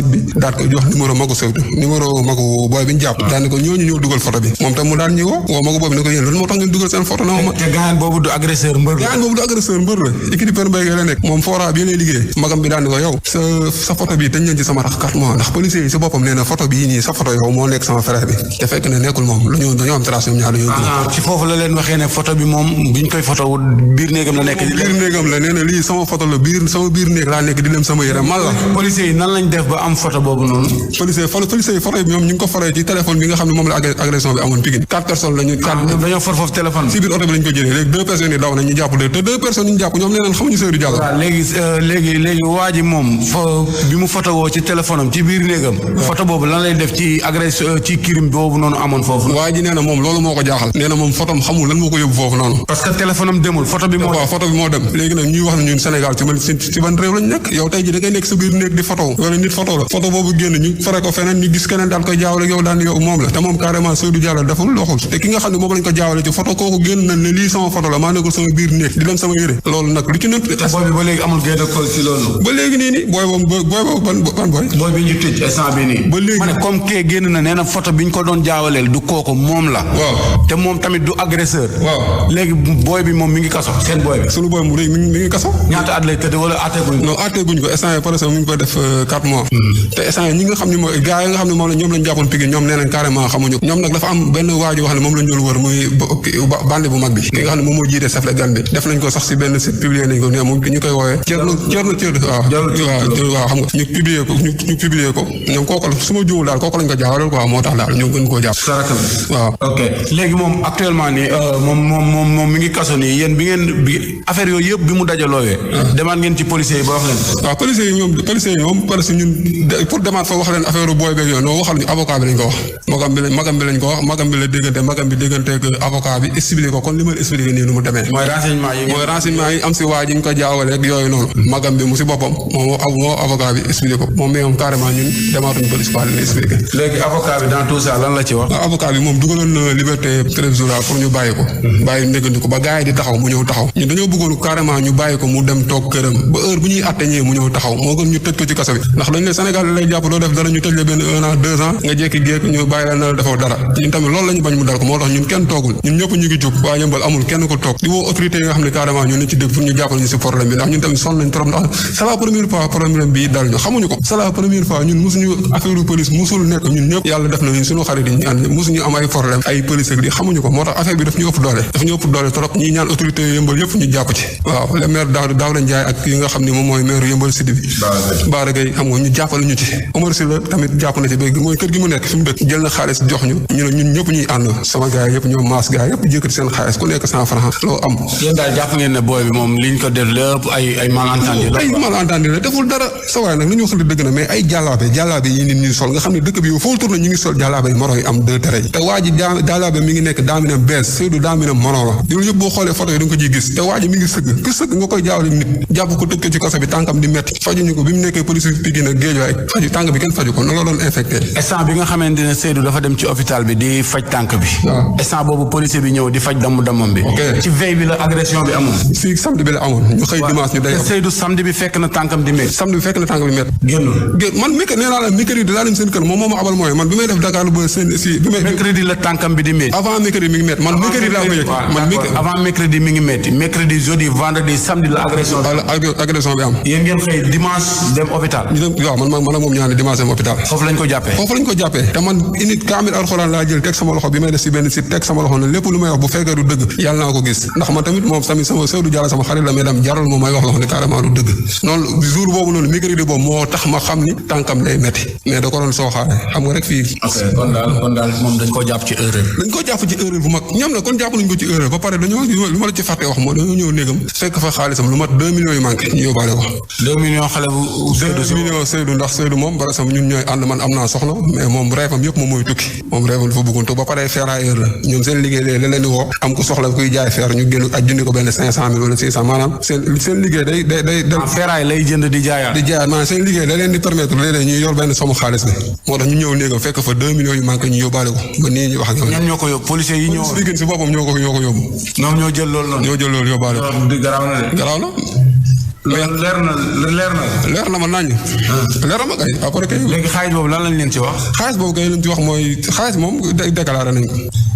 bi daal ko jox numéro Magu Seydou numéro Magu booy bi ñu jàpp daal ni ko ñooñu ñëw dugal photo bi moom tam mu daal ñu woo Magu boobu ne ko yéen loolu moo tax ngeen dugal seen photo na ma te gaañ boobu du agresseur mbër la équipe per mbéy la nekk moom fora bi lay liggéey magam bi daal ni ko yow sa photo bi dañ leen ci sama rax 4 mois ndax policier yi si boppam nee na photo bii nii sa photo yow moo nekk sama frère bi te fekk ne nekkul moom dañoo am trace ñoom ñaar dañoo ci foofu la leen waxee ne photo bi moom biñ koy photo boobu biir néegam la nekk. biir néegam la nee na lii sama photo la sama biir néeg laa nekk di lem sama yére man la. policiers yi nan lañ def ba am photo boobu noonu. policiers yi photo bi ñoom ñu ngi ko foree ci téléphone bi nga xam ne moom la agression bi amoon Pikine 4 personnes lañu. dañoo for foofu téléphone. si biir oto bi lañ ko jëlee léegi 2 personnes yi daw nañ ñu jàpp te 2 personnes yi ñu jàpp ñoom nee nañ xamuñu Seydou Diallo. waaw léegi waa ji moom bi mu photo woo ci téléphone am ci biir néegam. photo boobu lan lay def ci agression ci crime boobu noonu amoon foofu. waa ji nee na moom loolu moo ko jaaxal. nee na moom photo am xamul lan moo ko yóbbu foofu noonu. parce que téléphone am demul photo bi moo. waaw photo bi moo dem léegi nag ñuy wax ne ñun Sénégal ci ban réew lañ nekk yow tey ji da ngay nekk sa biir néeg di photo wala nit photo la photo boobu génn ñu fare ko feneen ñu gis keneen daal koy jaawale yow daan yow moom la te moom carrément Seydou Diallo deful waxul te ki nga xam ne moom lañ ko jaawale ci photo kooku génn nañ ne lii sama photo la maa nekkul sama biir néeg di dem sama yére loolu nag lu ci nëpp. booy bi ba léegi amul génn ko ci loolu. ba léegi nii booy boobu ban booy. booy bi ñu tëj instant bi nii. ba léegi ma ne comme kee génn na nee na photo bi ñu ko doon jaawaleel du kooku moom la. waaw te moom tamit du agresseur. waaw léegi booy bi moom mi ngi kaso seen booy bi. sunu booy mu mi ngi kaso. ñaata at lay tëdd wala atteeguñ ko. non atteeguñ ko instant yii par exemple mu ngi koy def 4 mois. te instant yii ñi nga xam ne mooy gars yi nga xam ne moom la ñoom lañ jàppoon Pikine ñoom nee nañ carrément xamuñu ko ñoom nag dafa am benn waaju wax ne moom lañ doon wër muy bande bu mag bi ki nga xam ne moom moo jiite chef de gang bi def nañ ko sax si benn site publier nañ ko ne moom ñu koy woowee cër waaw xam nga ñu publier ko ñoom kooku su ma juumul daal kooku lañ ko jaawaleel quoi moo tax daal ñu gën koo jàpp waaw ok léegi moom actuellement nii moom mi ngi kaso nii yéen bi ngeen affaire yooyu yëpp bi mu dajaloowee demaat ngeen ci policiers yi ba wax leen waaw policiers yi ñoom parce que ñun pour demaat fa wax leen affaire booy beeg yooyu noo waxal ñu avocat bi lañ ko wax magam bi lañ ko wax magam bi la déggante magam bi dégganteeg avocat bi expliqué ko kon li ma expliqué nii nu mu demee mooy renseignement yi am si waa ji ñu ko jaawaleeg yooyu noonu magam bi mu si boppam moo avocat bi expliqué ko moom mais moom carrément ñun demaatuñ police quoi li expliqué léegi avocat bi dans tout ça lan la ci wax avocat bi moom dugaloon na liberté provisoire pour ñu bàyyi ko bàyyi ndégganti ko ba gars yi di taxaw mu ñëw taxaw ñun dañoo bëggoon carrément ñu bàyyi ko mu dem toog këram ba heure bu ñuy atteñee mu ñëw taxaw moo gën ñu tëj ko ci kaso bi ndax dañ ne Sénégal lay jàpp doo def dara ñu tëj la benn 1 an 2 ans nga jékki-jékki ñu bàyyi la na la defoo dara ñun tamit loolu la ñu bañ mu dal ko moo tax ñun kenn toogul ñun ñëpp ñu ngi jóg waa Yeumbeul amul kenn ko toog di woo autorité yi nga xam ne carrément ñun nañ ci dégg pour ñu jàppal ñu si problème bi ndax ñun tamit sonn nañ trop ndax c'est la première fois problème bi dal ñu xamuñu ko c'est la première fois ñun mosuñu affaire police mosul nekk ñun ñëpp yàlla def na ñun suñu xarit yi ñu ànd mosuñu am ay problème ay police ak li xamuñu ko moo tax affaire bi daf ñu ëpp doole trop ñi ñaan autorité Yeumbeul yëpp ñu jàpp ci waaw le maire daaw lañ jaay ak yi nga xam ne moom mooy maire Yeumbeul Sud bi Bara Gaye xam nga ñu jàppale ñu ci Omar Sy la tamit jàpp na ci ba mooy kër gi mu nekk fi mu dëkk jël na xaalis jox ñu ne ñun ñëpp ñuy ànd sama gars yëpp ñoom maas gars yëpp jëkkati seen xaalis ku nekk 100 francs loo am yéen daal jàpp ngeen ne booy bi moom liñ ko def lépp ay malentendu la deful dara sa waay nag li ñu wax dëgg na mais ay jàllaabe yi nit ñi sol nga xam ne dëkk bi yow foo tourné ñu ngi sol jàllaabe yi moro yi am 2 tere yi te waa ji jàllaabe mi ngi nekk daaminam bees Seydou daaminam moro la loolu yëpp boo xoolee photo yi da nga ko ciy gis te waa ji mi ngi sëgg ku sëgg nga koy jaawale nit jàpp ko tëj ko ci kaso bi tànkam di metti fajuñu ko bi mu nekkee police Pikine ak Guédiawaye faju tànk bi kenn faju ko noonu la doon infecté instant bi nga xamante ne Seydou dafa dem ci hôpital bi di faj tànk bi instant boobu policier bi ñëw di faj damm-dammam bi ci veille bi la agression bi amoon si samedi bi la amoon ñu xëy dimanche ñu day Seydou samedi bi fekk na tànkam di métti génnul man nee naa la mercredi laa dem seen kër moom moo ma abal mooy man bi may def Dakar ba seen si bi may mercredi la tànkam bi di métti avant mercredi mi ngi métti man mercredi laa ko yëg avant mercredi mi ngi métti mercredi jeudi vendredi samedi la agression bi am yéen ngeen xëy dimanche dem hôpital waaw man ak moom ñaane dimanche dem hôpital foofu lañ ko jàppee te man init kaamil alxuraan laa jël teg sama loxo bi may def si benn site teg sama loxo ne lépp lu may wax bu fekkee du dëgg yàlla naa ko gis ndax man tamit moom tamit sama Seydou Diallo sama xarit la mais dam jaral moom may wax loxo ne carrément du dëgg noonu jour boobu noonu mercredi boobu moo tax ma xam ni tànkam day metti mais da ko doon sooxaale xam nga rek fii kon daal moom dañ koo jàpp ci erreur bu mag ñoom na kon jàpp nañ ko ci erreur ba pare dañoo lu ma la ci fàtte wax moo dañoo ñëw néegam fekk fa xaalisam lu mat 2 millions yu manqué ñu yóbbaale ko 2 millions xale bu 2 millions Seydou ndax Seydou moom bara sam ñun ñooy ànd man am naa soxna mais moom reefam yëpp moom mooy tukki moom reefam dafa bëggoon to ba pare ferrailleur la ñoom seen liggéey la leen di woo am ko soxla kuy jaay fer ñu génn ak junni ko benn 500 000 wala 600 maanaam seen liggéey day ferraille lay jënd di jaayaat maanaam seen liggéey da leen di permettre léeg-léeg ñuy yor benn somme xaalis bi moo tax ñu ñëw néegam fekk fa 2 millions yu manqué ñu yóbbaale ko ba nii ñu wax ak ñan ñoo ko yóbbu policiers yi ñoo liggéey si boppam ñoo ko yóbbu ñoom ñoo jël loolu yóbbaale ko garaaw na leer na ma nañ. leer na ma kay après kay. léegi xaalis boobu lan lañ leen ci wax. xaalis boobu kay lañ ci wax mooy xaalis moom déclaré nañ ko.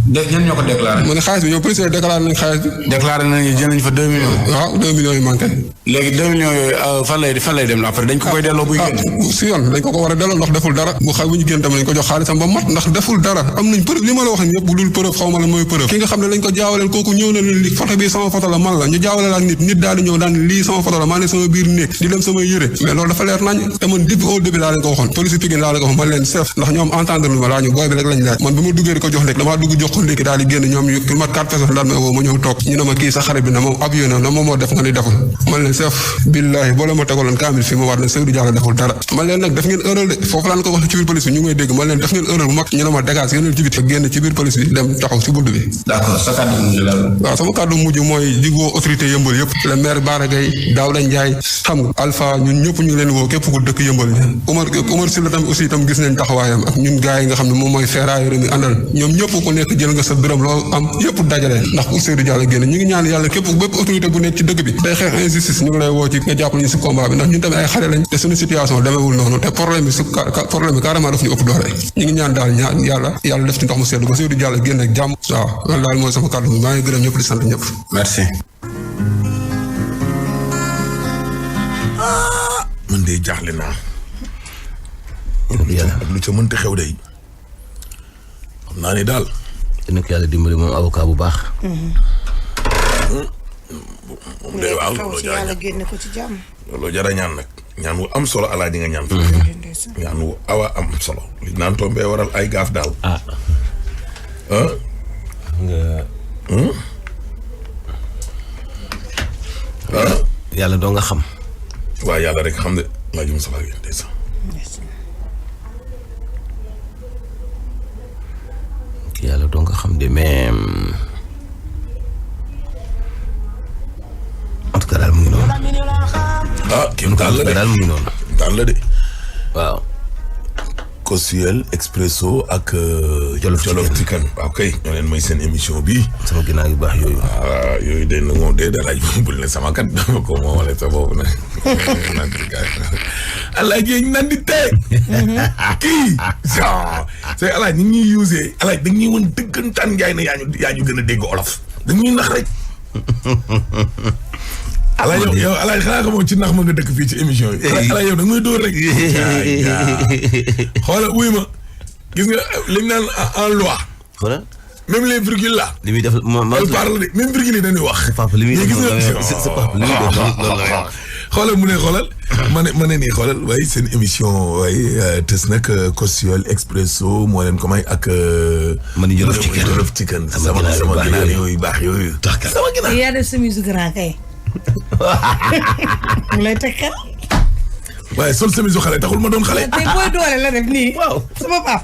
ñan ñoo ko déclaré. mu ne xaalis bi ñoom président déclaré nañ xaalis bi. déclaré nañ jël nañ fa 2 millions. waaw 2 millions yi manqué. léegi 2 millions yooyu fan lay dem après dañ ko koy delloo buy génn. si yoon dañ ko war a delloo ndax deful dara bu xay bu ñu génn tamit dañ ko jox xaalisam ba mat ndax deful dara am nañ preuve li ma la wax ni yëpp bu dul preuve xaw ma la mooy preuve ki nga xam ne lañ ko jaawaleel kooku ñëw na li photo bi sama photo la man la ñu jaawaleel ak nit daal di ñëw daan lii sama photo la maa ne sama biir néeg di dem sama yëre mais loolu dafa leer nañ te man depuis au début laa leen ko waxoon police Pikine laa leen ko wax man leen chef ndax ñoom entendre ma laa ñu booy bi rek lañ laaj man bi ma duggee di ko jox lekk damaa dugg jox ko léegi daal di génn ñoom yu mat 4 personnes daal ma woo ma ñëw toog ñu ne ma kii sa xarit bi na moom ab yónna na moom moo def nga ni deful man leen chef billahi boo la ma tegaloon kaamil fii ma war ne Seydou Diallo deful dara man leen nag def ngeen erreur de foofu laan ko wax ci biir police bi ñu ngay dégg man leen def ngeen erreur bu mag ñu ne ma dégage génnal ci biti génn ci biir police bi dem taxaw ci bunt bi d'accord sa kàddu mujj la waaw sama kàddu mujj mooy di woo autorité yëmbal yëpp le maire Bara Gaye Daouda Ndiaye xam nga Alpha ñun ñëpp ñu ngi leen woo képp ku dëkk yëmbal Omar Sylla tam aussi itam gis nañ taxawaayam ak ñun gars yi nga xam ne moom mooy feeraayu réew mi àndal ñoom ñëpp ku nekk jël nga sa dërëm loo am yëpp dajale ndax pour Seydou Diallo génn ñu ngi ñaan yàlla képp bépp autorité bu nekk ci dëkk bi day xeex injustice ñu ngi lay woo ci nga jàppale ñu si combat bi ndax ñun tamit ay xale lañ te suñu situation demeewul noonu te problème bi carrément daf ñu ëpp doole ñu ngi ñaan daal yàlla def ci ndox mu sedd ba Seydou Diallo génn ak jàmm waaw loolu daal mooy sama kàddu bi maa ngi gërëm ñëpp di sant ñëpp merci man de jaaxle naa ak lu ca mënta xew day xam naa ne daal dina ko yàlla dimbali moom avocat bu baax moom de waaw looloo jara yàlla génne ko ci jàmm looloo jara ñaan nag ñaan wu am solo alaa di nga ñaan ñaan wu awa am solo li naan tombee waral ay gaaf daal yàlla doo nga xam waaw yàlla rek xam de laa jëm sala gi ndeysaan yàlla doo nga xam de mais en tout cas daal mu ngi noonu kim daal la de daal mu ngi noonu daal la de waaw Kosuel Expresso ak Jolof Chicken waaw kay ñoo leen may seen émission bi sama ginnaaw yu baax yooyu waaw yooyu de na moom de dalaaj bul ne sama kat dama ko moo wala sa boobu nag alaaj yi nan di tee kii c'est alaaj ni ñuy usé alaaj dañ ñuy woon dëggantaan njaay na yaa ñu gën a dégg olof dañuy nax rek alaaj yow alaaj xanaa xamoo ci nax ma nga dëkk fii ci émission yi alaaj yow da nga may dóor rek xoola wuy ma gis nga li ñu naan en loi xoolal même les virgules là li muy def elle parle de même virgule yi dañuy wax papa li muy def sa papa li muy def loolu xoolal mu ne xoolal ma ne nii xoolal waaye seen émission waaye Teuss nag Kosuel Expresso moo leen ko may ak man Jolof Chicken sama ginaar yooyu baax yooyu sama ginaar yaa def sa musique grand kay mu lay teg xel waaye sol semisu xale taxul ma doon xale tey booy doole la def nii waaw sama pap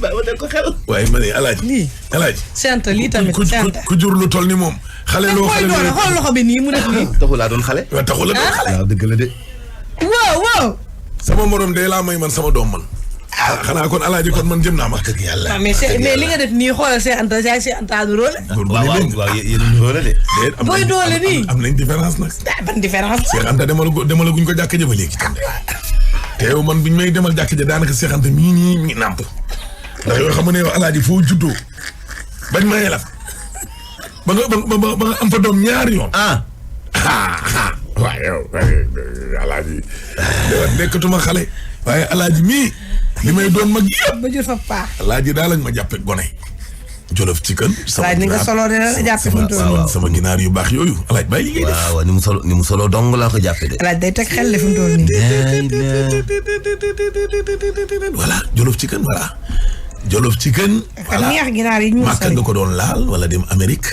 ba ma def ko xel waaye ma ne alaaj lii alaaj sant lii tamit sant ku jur lu toll ni moom xale loo xale doole xool loxo bi nii mu def nii taxul laa doon xale waaw taxul la doon xale waaw dëgg la de waaw sama morom de laa may man sama doom man xanaa kon alaaji kon man jëm naa ma dëgg yàlla mais li nga def nii xoolal Cheikh Anta Cheikh Anta du roole waaw yéen doole de booy doole nii am nañ différence nag ban différence Cheikh Anta demala guñ ko jàkk ja ba léegi te yow man biñ may demal jàkk ja daanaka Cheikh Anta mii nii mi ngi nàmp ndax yow xam nga ne yow alaaji foo juddoo bañ mayee la ba nga am fa doom ñaari yoon waaw yow alaaji nekkatuma xale waaye alaaji mii li may doon mag yëpp ba jur fa paa alaaji daal lañ ma jàppe gone Jolof Chicken sama ni nga solo de la jàppe fu mu sama ginaar yu baax yooyu alaaj bàyyi liggéey def waaw ni mu solo dong laa ko jàppe de alaaj day teg xel le fu mu toll nii voilà Jolof Chicken voilà Jolof Chicken voilà neex ginaar yi ñu Màkka nga ko doon laal wala dem Amérique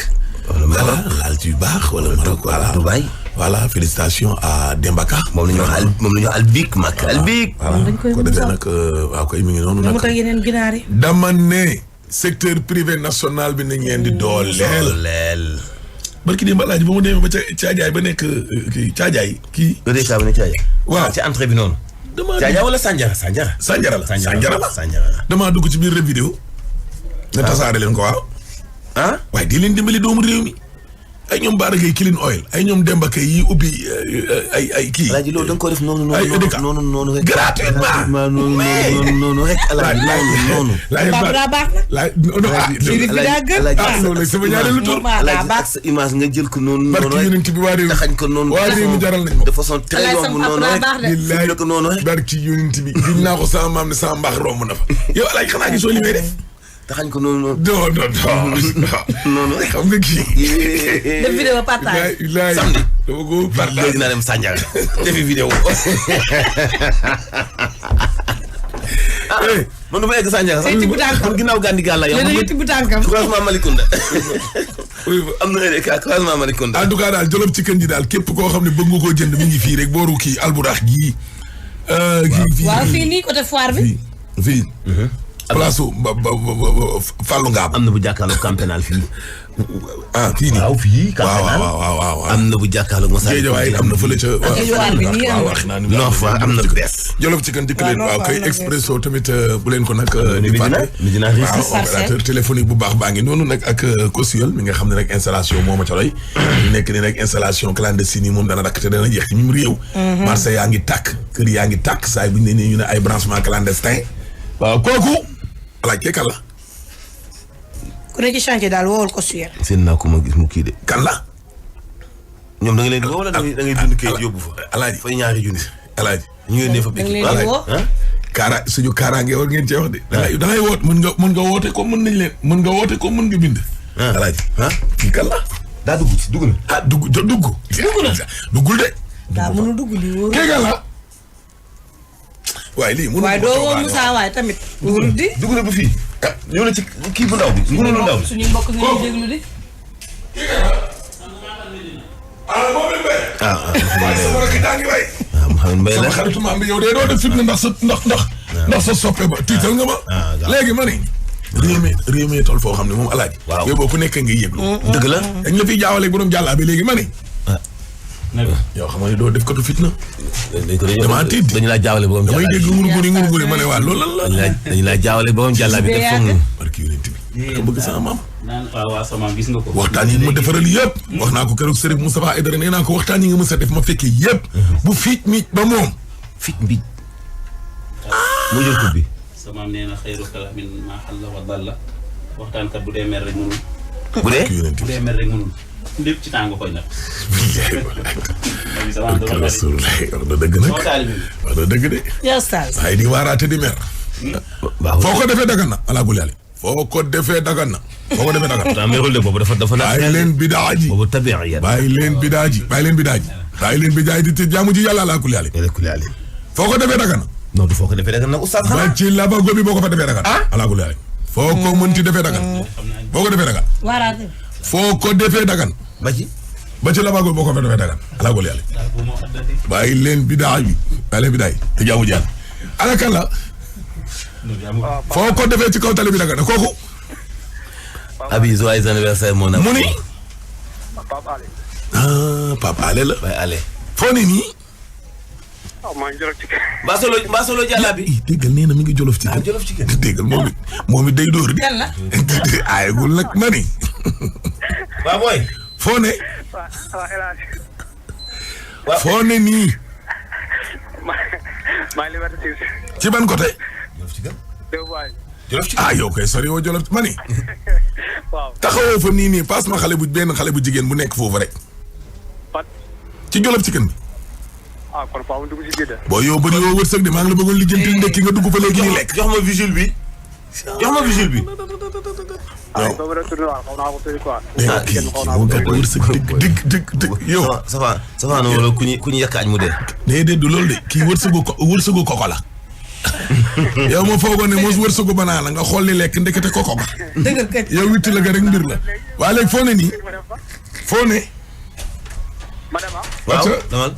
voilà laal ci yu baax wala Maroc voilà Dubaï voilà félicitations à Dembaka moom la ñu wax albik Màkka albik ko defee nag waaw koy mi ngi noonu nag yeneen ginaar yi dama ne secteur privé national bi nañ leen di dooleel barki di mbalaaj ba mu demee ba ca caajaay ba nekk kii caajaay kii EDK ba nekk caajaay waaw ci entrée bi noonu caajaay wala Sanjara la damaa dugg ci biir rek vidéo nga tasaare leen ko waaw waaye di leen dimbali doomu réew mi ay ñoom Baara Gueye Clean Oil ay ñoom Demba Kay yi ubbi ay kii. Alaaji loolu da nga ko def noonu rek. gratuitement noonu rek. Alaaji noonu. loolu sama ñaareelu tur. Alaaji sa image nga jël ko noonu. barki yonent bi waa réew taxañ ko noonu. waa réew mi jaral nañ ma. de façon très yomb noonu rek. billaay ko noonu rek. barki yonent bi giñ naa ko sama maam ne sama mbaax romb na fa. yow Alaaji xanaa gisoo li may def. taxañ ko noonu. noonu rek xam nga kii. def vidéo partage. samedi dama ko partage léegi naa dem Sandiara defi vidéo. man du ma egg Sandiara sax. man ginnaaw gàndi gàll la yow. léegi tibb tànkam. croisement Malicounda. am na ay cas croisement Malicounda. en tout cas daal Jolof Chicken ji daal képp koo xam ne bëgg nga koo jënd mi ngi fii rek booru kii alburax gii. waaw fii nii côté foire bi. fii. place Fallou Ngam. am na bu jàkkaarloog camp pénal fii. fii nii. waaw fii camp pénal waaw. am na bu jàkkaarloog Moussa. Géejawaay am na fële ca. wax naa ni am na bu bees. Jolof Chicken dikk leen waaw kay Expresso tamit bu leen ko nag. di fàtte waaw opérateur téléphonique bu baax baa ngi noonu nag ak Cosiol mi nga xam ne nag installation moo ma ca doy. nekk ni nag installation clandestine yi moom dana dakk te dana jeex ci mim réew. marché yaa ngi tàkk kër yaa ngi tàkk saa yi bu ñu ne ñu ne ay branchement clandestin. waaw kooku. alaaj kee kan la. ku ne ci chantier daal woowal ko suyal. seen naa ko ma gis mu kii de. kan la. ñoom da nga leen di woo wala da ngay bind kayit yóbbu fa. alaaj fay ñaari junni. alaaj ñu ngi ne fa bekki. kaara suñu kaaraange war ngeen cee wax de. da ngay woot mën nga woote ko mën nañ leen mën nga woote ko mën nga bind. alaaj kii kan la. daa dugg na. dugg na. duggul de. daa mënu dugg li wóor. kee kan la. waaye lii mënu waaye doo woo Moussa waaye tamit. wóorul di. dugg na ba fii. ñëw na ci kii bu ndaw bi. ngunu lu ndaw bi. suñu mbokk ñu déglu di. Mouhamed Mbaye la sama xaritu maam bi yow de doo def fitna ndax sa soppe ba tiital nga ma. léegi ma ni. réew mi toll foo xam ne moom alaaji. waaw yow boo ku nekk ngay yëglu. dëgg la. dañ la fiy jaawale borom jàllaa bi léegi ma ni. yow xam nga ne doo def katu fitna. damaa tiit dañu laa jaawale borom jàllaa damay dégg ngurguri ma ne waa loolu lan la. dañu laa jaawale borom jàllaa bi def foog nga. barki yonent bi ka bëgg sama maam. waaw sama maam gis nga ko. waxtaan yi ma defaral yëpp. wax naa ko keroog Serigne Moustapha Aidara nee naa ko waxtaan yi nga mës a def ma fekkee yëpp. bu fiic mi ba moom. fiic mbi. mu jël ko bi. sama maam nee na xayru kalaamin maa xalla wa dalla waxtaankat bu dee mer rek mënul. bu dee mer rek mënul. lépp ci tàng koy nag. wax na dëgg nag. wax na dëgg de. waaye di waaraate di mer. foo ko defee dagan na alaagul yàlla. foo ko defee dagan na. merul de boobu dafa bàyyi leen bidaa ji. boobu tabiya bàyyi leen bidaa ji. bàyyi leen bidaa ji te jaamu ji yàlla alaagul yàlla. foo ko defee dagan na. non du foo ko defee dagan na oustaz xanaa. ba ci labago bi boo ko fa defee dagan. alaagul yàlla. foo ko mënti defee dagan. boo ko defee dagan. waaraate. foo ko defee dagan. ba ci labago boo ko fa defee dagan. alaagul yàlla. bàyyi leen bidaa bi. bàyyi leen bidaa yi te jaamu ji yàlla. ala kan la. foo ko defee ci kaw tali bi dagan na kooku. Abi joyeux anniversaire mon ami. mu ni. Pape Alé la. Baye Alé. foo ne nii. maa ngi Jolof Chicken. mbaa solo jàlla bi. déggal nee na mi ngi Jolof Chicken. Jolof Chicken. déggal moom it day dóor di. yàlla. ayegul nag ma ni. waaw booy. foo ne. waaw foo ne nii. maa ngi Liberté 6. ci ban côté. Jolof Chicken. Jolof Chicken. yow kay sori woo Jolof ma ni. waaw taxawoo fa nii passe ma benn xale bu jigéen bu nekk foofu rek. ci Jolof Chicken bi. kon faaw dugg ci biir. boo yow bëri yoo wërsëg de maa ngi la bëggoon lijjanti ndekki nga dugg fa léegi nii lekk. jox ma vigile bi. boobu rek tudd naa xaw naa ko tëj quoi. kii moo gàtt wërsëg dëgg yow. ça va non wala ku ñu yakkaañ mu dee. déedéet du loolu de kii wërsëgu koko la. yow ma foogoon ne mos wërsëgu banaana nga xool li lekk ndekete koko ba. dëgg kër. yow witti la ga rek mbir la. waaye léegi foo ne nii. foo ne. waaw damal.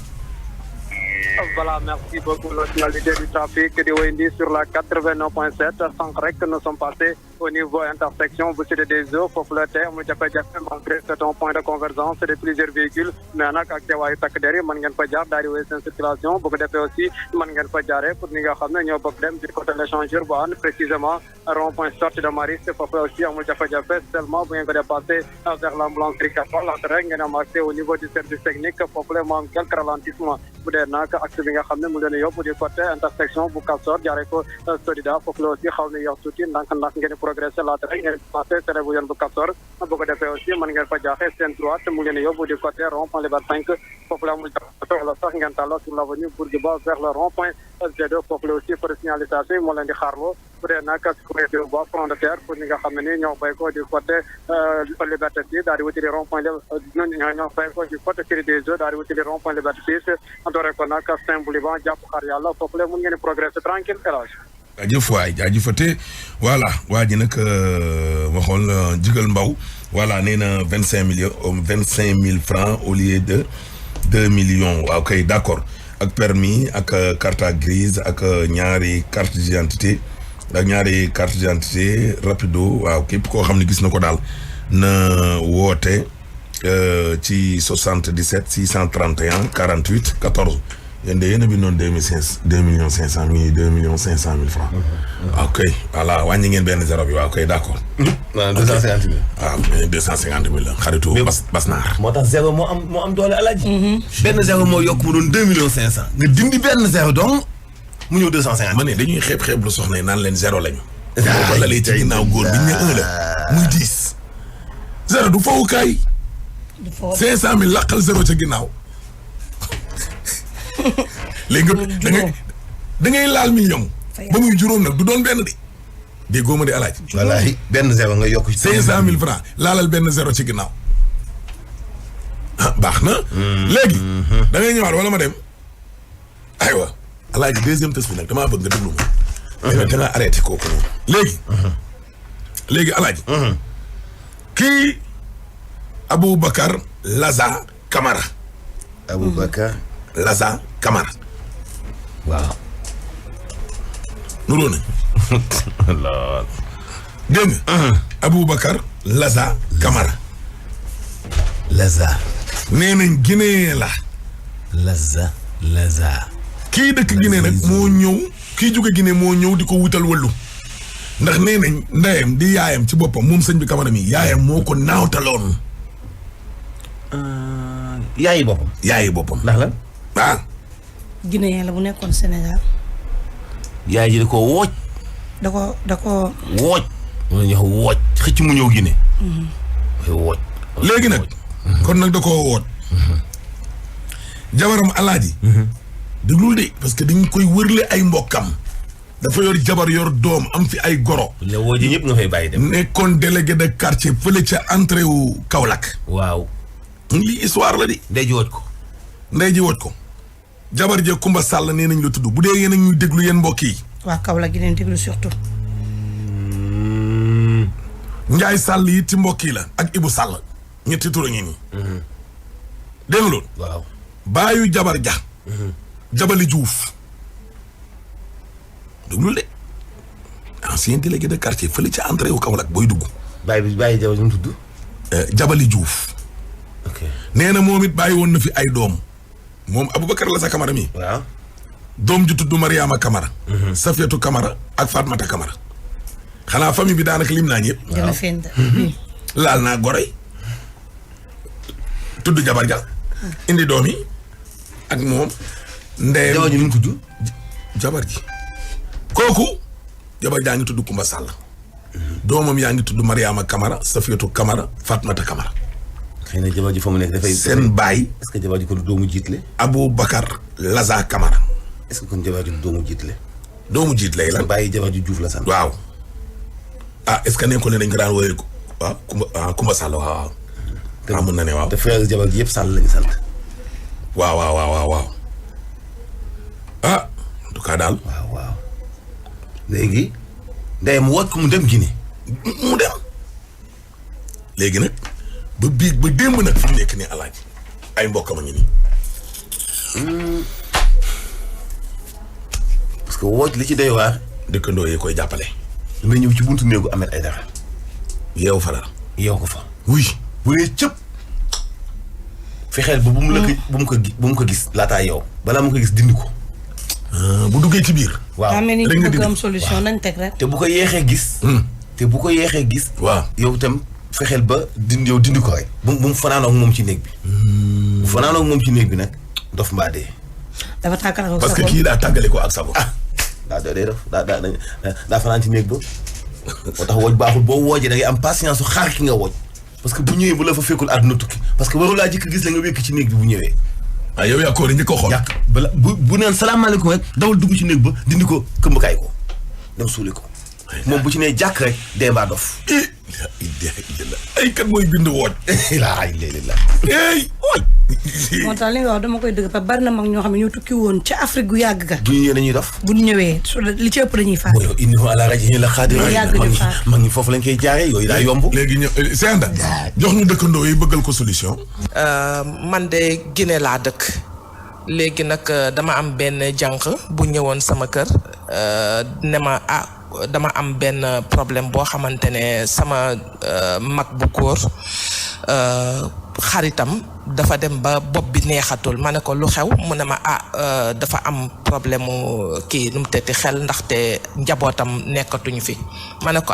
Voilà, merci beaucoup. Nationalité du trafic de Wendy sur la 89.7. Sans rek, nous sommes passés au niveau intersection bu Cité des Eaux foofu la tey amul jafe-jafe malgré c'est un point de convergence de plusieurs véhicules mais nag ak teewaayu takk der yi mën ngeen fa jaar daal di wéy seen circulation bu ko defee aussi mën ngeen fa jaaree pour ñi nga xam ne ñoo bëgg dem du côté de l'échangeur bu ànd précisément rond-point sortie de Maris foofu aussi amul jafe-jafe seulement bu ngeen ko dépassé vers l'ambulance Ricapol laata rek ngeen am accès au niveau du service technique foofu la mu am quelques ralentissements bu dee nag axe bi nga xam ne mu leen yóbbu du côté intersection bu Castor jaaree ko Sodida foofu la aussi xaw na yox tuuti ndànk-ndànk ngeen progressé laata rek ngeen passé tere bu yoon bu Castor bu ko defee aussi mën ngeen fa jaaxee seen droite mu leen yóbbu du côté rond-point Liberté 5 foofu la amul jafe-jafe wala sax ngeen tàlloo sur l'avenue Bourguiba vers le rond-point Z2 foofu la aussi pour signalisation moo leen di xaarloo bu dee nag courrier bois front de terre pour ñi nga xam ne ni ñoo bay ko du côté Liberté 6 daal di wutili rond-point ñoo bay ko du côté Série des Eaux daal di wutili rond-point Liberté 6 doore ko nag Saint-Bouliban jàpp xaar yàlla foofu la mun ngeen progresser tranquille élage jaajëf waay jaajëfate voilà waa ji nag waxoon jigal mbaw voilà nee na 25 000 francs au lieu de 2 millions waaw kay d'accord ak permis ak carte grise ak ñaari carte d'identité ak ñaari carte d'identité rapido waaw képp koo xam ne gis na ko daal na woote ci 77 631 48 14 yéen de yéen a bindoon 2 millions 500 mille 2 millions 500 mille francs. ok voilà wàññi ngeen benn zéro bi waaw ok d'accord. waaw 250 000. waaw 250 000 la xaritu bas naar. moo tax zéro moo am doole alaaji. benn zéro moo yokk mu doon 2 millions 500. nga dindi benn zéro donc mu ñëw 250. ma ne dañuy xeeb lu soxna yi naan leen zéro lañu. wala lay ci ginnaaw góor bi ñu ne 1 la muy 10. zéro du fowukaay. du fowukaay 500 000 laqal zéro ca ginnaaw. léegi da ngay laal million. ba muy juróom nag du doon benn de. déggoo ma di alaaj. wallaahi benn zéro nga yokk ci 500 000 francs laalal benn zéro ci ginnaaw. ah baax na. léegi. da ngay ñëwaat wala ma dem. aywa alaaji deuxième test bi nag damaa bëgg nga déglu ma. mais da nga arrêté kooku noonu. léegi. léegi alaaji. kii Aboubacar Laza Camara. Aboubacar Laza Camara. waaw. nuroo nañ. dégg nga. Aboubacar Laza Camara. Laza. nee nañ Guinée la. Laza. kii dëkk Guinée nag moo ñëw kii jóge Guinée moo ñëw di ko wutal wàllu. ndax nee nañ ndeyam di yaayam ci boppam moom sëñ bi Camara mi yaayam moo ko naawtaloon. yaayi boppam. ndax lan. ah. Guinéen la bu nekkoon Sénégal. yaay ji da koo wooj. da ko wooj. wala ñu wax wooj xëcc mu ñëw Guinée. wooj. léegi nag. kon nag da koo wooj. jabaram alaaji. déglul de parce que dañ koy wërle ay mbokkam. dafa yor jabar yor doom am fi ay goro. le wooji ñëpp nga fay bàyyi dem. nekkoon délégué de quartier fële ca entrée wu Kaolack. waaw. lii histoire la di. ndey ji wooj ko. ndey ji wooj ko. jabar je Kumba Sall nee nañ la tudd bu dee yéen a ñuy déglu yéen mbokk yi. waa Kaolack gi leen déglu surtout. Njaay Sall yi ci mbokk yi la ak Ibu Sall ñetti tur a ngi nii. dégg nga loolu. waaw. baayu jabar ja. Jabali Diouf. déglul de. ancien délégué de quartier fële ca entrée wu Kaolack booy dugg. bàyyi jabar ñu tudd. Jabali Diouf. ok nee na moom it bàyyi woon na fi ay doom. moom Aboubacar Laza Camara mi. waaw. doom ju tudd Mariama Camara. Safiatou Camara ak Fatmata Camara. xanaa famille bi daanaka lim naa ñëpp. dina fend. laal naa goroy. tudd jabar ja. indi doom yi. ak moom. ndeyam jabar ji nu mu tudd. jabar ji. kooku. jabar jaa ngi tudd Kumba Sall. doomam yaa ngi tudd Mariama Camara Safiatou Camara Fatmata Camara. xëy na jabar ji fa mu nekk dafay. seen baay. est-ce que jabar ji ko du doomu jiitle. Aboubacar Laza Camara. est-ce que kon jabar ji du doomu jiitle. doomu jiitle la. bàyyi jabar ji Diouf la sant. waaw. ah est-ce que nekkul ne dañ ko daan wooyee ko waaw Kumba Sall waaw. te mën na ne waaw. te frère jabar ji yëpp Sall lañu sant. waaw. ah en tout cas daal. waaw. léegi. ndeyam wooj ko mu dem Guinée. mu dem. léegi nag. ba biig ba démb nag fi mu nekk nii alaaji ay mbokkam a ngi nii. parce que wooj li ci doy waar. dëkkandoo yi koy jàppale. damay ñëw ci buntu néegu Ahmed Aidara. yeew fa dara. yeew ko fa. oui. bu dee cëpp. fexeel ba bu mu ko gis laataa yow. balaa mu ko gis dindi ko. bu duggee ci biir. waaw daa mel ni bëgg am solution nañ teg rek. te bu ko yeexee gis. waaw yow itam fexeel ba dindi ko rek. bu mu fanaanoo ak moom ci néeg bi. bu fanaanoo ak moom ci néeg bi nag dof mbaa dee. dafa tàggal ak parce que kii daa tàggale ko ak sago. daa fanaan ci néeg ba. moo tax wooj baaxul boo woojee da ngay am patience su xaar ki nga wooj. parce que bu ñëwee bu la fa fekkul àdduna tukki parce que warulaa jëkk gis la nga wékk ci néeg bi bu ñëwee. yow yaa ko njëkk a xool. bala bu neen salaamaaleykum rek dawal dugg ci néeg ba dindi ko këmbakaay ko dem suuli ko moom bu ci nee jàkk rek dee mbaa dof. ay kat mooy bind wooj. laa ilaaha wooj. moo tax li nga wax dama koy dëgg parce que bari na mag ñoo xam ne ñoo tukki woon ca Afrique gu yàgg ga. bu ñu ñëwee dañuy dof. bu ñu ñëwee li ci ëpp dañuy faat. yow indi fa àll rajo yi la xaadi. mag ñi foofu lañ koy jaaree yooyu daa yomb. léegi ñëw Senda jox ñu dëkkandoo yi bëggal ko solution. man de Guinée laa dëkk. léegi nag dama am benn jànq bu ñëwoon sama kër ne ma dama am benn problème boo xamante ne sama mag bu góor xaritam dafa dem ba bopp bi neexatul ma ne ko lu xew mu ne ma dafa am problème mu kii nu mu tëddee xel ndaxte njabootam nekkatuñu fi ma ne ko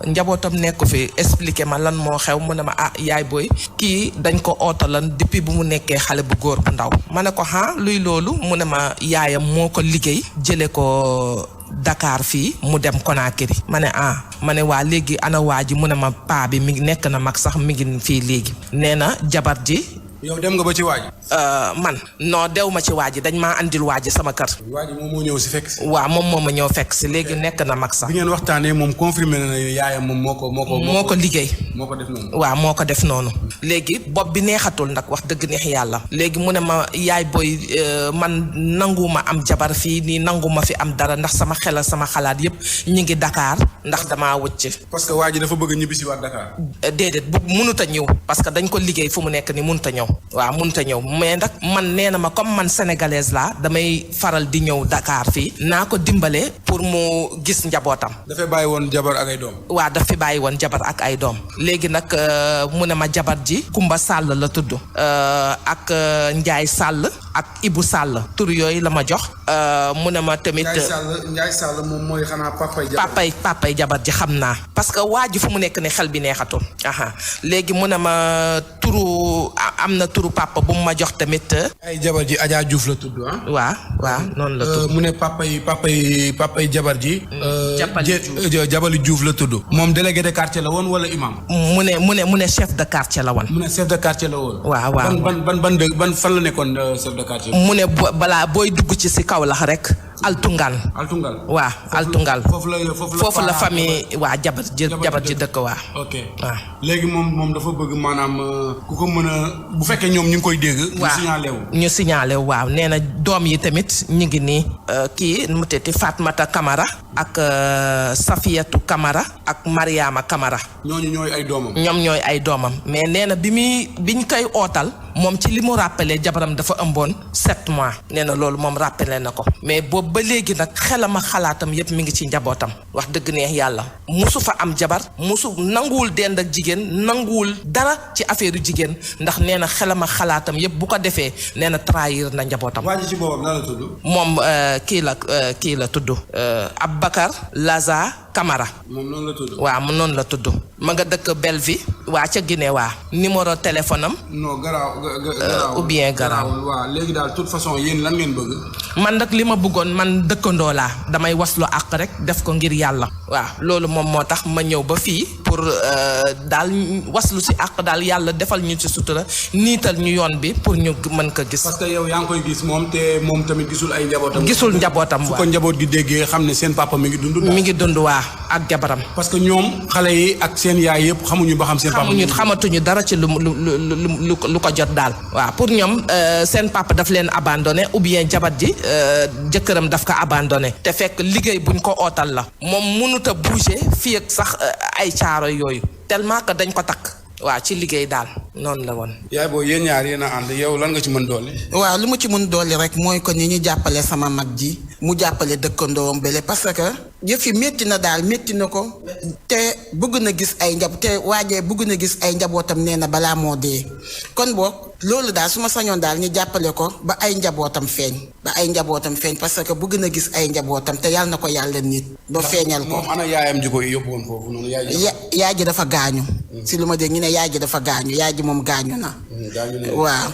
njabootam nekku fi expliqué ma lan moo xew mu ne ma yaay booy kii dañ ko ootalan depuis bu mu nekkee xale bu góor bu ndaw ma ne ko luy loolu mu ne ma yaayam moo ko liggéey jële ko Dakar fii mu dem Conakry ma ne ma ne waa léegi ana waa ji mu ne ma paa bi mi ngi nekk na mag sax mi ngi fii léegi nee na jabar ji. yow dem nga ba ci waa ji. man non dew ma ci waa ji dañ maa andil waa ji sama kër. waa ji moom moo ñëw si fekk si. waaw moom moo ma ñëw fekk si léegi nekk na mag sax. bi ngeen waxtaanee moom confirmé na yaayam moom moo ko liggéey. moo ko def noonu. waaw moo ko def noonu. léegi bopp bi neexatul nag wax dëgg neex yàlla. léegi mu ne ma yaay booy man nanguma am jabar fii nii nanguma fi am dara ndax sama xel sama xalaat yépp ñu ngi Dakar ndax damaa wëcc. parce que waa ji dafa bëgg ñibbi si waat Dakar. déedéet bu mënut a ñëw parce que dañ ko liggéey fu mu nekk ni mënut a ñëw. waaw mënut a ñëw mais nag man nee na ma comme man sénégalaise laa damay faral di ñëw Dakar fii naa ko dimbale pour mu gis njabootam. dafay bàyyi woon jabar ak ay doom. waaw daf fi bàyyi woon jabar ak ay doom léegi nag mu ne ma jabar ji Kumba Sall la tudd ak Njaay Sall ak Ibu Sall tur yooyu la ma jox mu ne ma tamit. Njaay Sall moom mooy xanaa papay jabar ji xam naa parce que waa ji fu mu nekk ni xel bi neexatul. léegi mu ne ma am na turu papa bu mu ma jox tamit. ay jabar ji Adja Diouf la tudd waaw noonu la tudd. mu ne papay jabar ji. Jabali Diouf la tudd. moom délégué de quartier la woon wala imam. mu ne chef de quartier la woon. mu ne chef de quartier la woon. waaw. ban fan la nekkoon chef de quartier. mu ne balaa booy dugg ci si kaw lax rek. Altungal. waaw Altungal. foofu la famille waa jabar ji dëkk waa. ok waaw léegi moom dafa bëgg maanaam ku ko mën a bu fekkee ñoom ñu ngi koy dégg. ñu signalé wu waaw nee na doom yi tamit ñu ngi nii kii nu mu tëddee Fatmata Camara ak Safiyatu Camara ak Mariama Camara. ñooñu ñooy ay doomam. ñoom ñooy ay doomam mais nee na biñ koy ootal moom ci li mu rappelé jabaram dafa ëmboon 7 mois nee na loolu moom rappelé na ko mais boobu ba léegi nag xelam ak xalaatam yépp mi ngi ci njabootam wax dëgg neex yàlla musu fa am jabar musu nanguwul dend ak jigéen nanguwul dara ci affaire jigéen ndax nee na xelam ak xalaatam yépp bu ko defee nee na trahir na njabootam. waa ji ci boppam lan la tudd. moom kii la tudd Aboubacar Laza Camara. moom noonu la tudd. waaw mu noonu la tudd ma nga dëkk Belleville waa ca Guinée waa numéro téléphone am. non garaaw ou bien garaaw. waaw léegi daal toute façon yéen lan ngeen bëgg. man nag li ma bëggoon man dëkkandoo laa damay waslu àq rek def ko ngir yàlla. waaw loolu moom moo tax ma ñëw ba fii pour daal waslu si àq daal yàlla defal ñu ci sutura niital ñu yoon bi pour ñu mën ko gis. parce que yow yaa ngi koy gis moom te moom tamit gisul ay njabootam. gisul njabootam waaw fu ko njaboot gi déggee xam ne seen papa mi ngi dund. mi ngi dund waa ak jabaram. parce que ñoom xale yi ak seen yaay yëpp xamuñu ba xam seen papa. xamatuñu dara ci lu ko jot daal. waaw pour ñoom seen papa daf leen abandonné ou bien jabar ji jëkkëram daf ko abandonné te fekk liggéey buñ ko ootal la moom mënut a bouger fii ak sax ay caaro yooyu tellement que dañ ko takk waaw ci liggéey daal noonu la woon. yaay boo yéen ñaar yéen a ànd yow lan nga ci mën dolli. waaw li mu ci mën dolli rek mooy ko ni ñu jàppale sama mag ji mu jàppale dëkkandoom bële parce que yëf yi métti na daal métti na ko te bëgg na gis ay te waajee bëgg na gis ay njabootam nee na balaa moo dee kon boog loolu daal su ma sañoon daal ñu jàppale ko ba ay njabootam feeñ parce que bëgg na gis ay njabootam te yàlla na ko yàlla nit ba feeñal ko. moom ana yaayam ji ko yóbbu woon foofu noonu yaay ji dafa gaañu. si lu ma dégg ñu ne yaay ji dafa gaañu yaay ji moom gaañu na. waaw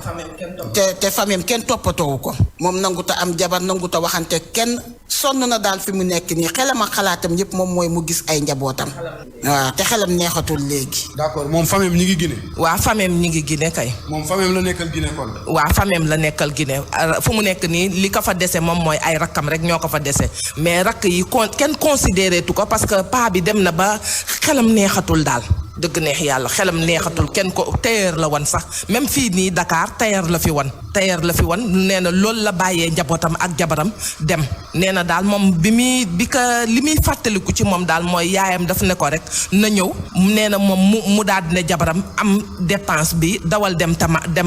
te famille kenn toppatoowu ko. moom nanguta am jabar nanguta waxante kenn sonn na daal fi mu nekk nii xelam ak xalaatam yëpp moom mooy mu gis ay njabootam. waaw te xelam neexatul léegi. d'accord moom famille ñi ngi Guinée. waa famille ñi ngi Guinée kay. moom famille la nekkal Guinée kon. waa famille la nekkal Guinée fu mu nekk nii li ko fa dese moom mooy ay rakkam rek ñoo ko fa dese mais rakk yi kenn considéré tu ko parce que paa bi dem na ba xelam neexatul daal. dëgg neex yàlla xelam neexatul kenn ko tailleur la wan sax même fii nii Dakar tailleur la fi wan nee na loolu la bàyyee njabootam ak jabaram dem nee na daal moom li muy fàttaliku ci moom daal mooy yaayam daf ne ko rek na ñëw nee na moom mu daal dina jabaram am dépense bi dawal dem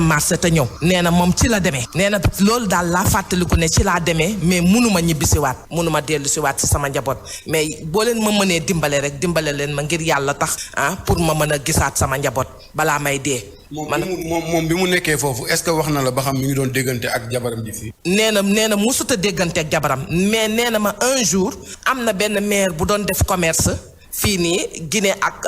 marché te ñëw nee na moom ci la demee nee na loolu daal laa fàttaliku ne ci laa demee mais munuma ñibbisiwaat munuma dellu siwaat si sama njaboot mais boo leen ma mënee dimbale rek dimbale leen ma ngir yàlla tax pour ma mën a gisaat sama njaboot balaa may dee. moom bi mu nekkee foofu est-ce que wax na la ba xam mi ngi doon déggante ak jabaram ji fii. nee na musuta déggante ak jabaram mais nee na ma un jour am na benn maire bu doon def commerce fii nii Guinée ak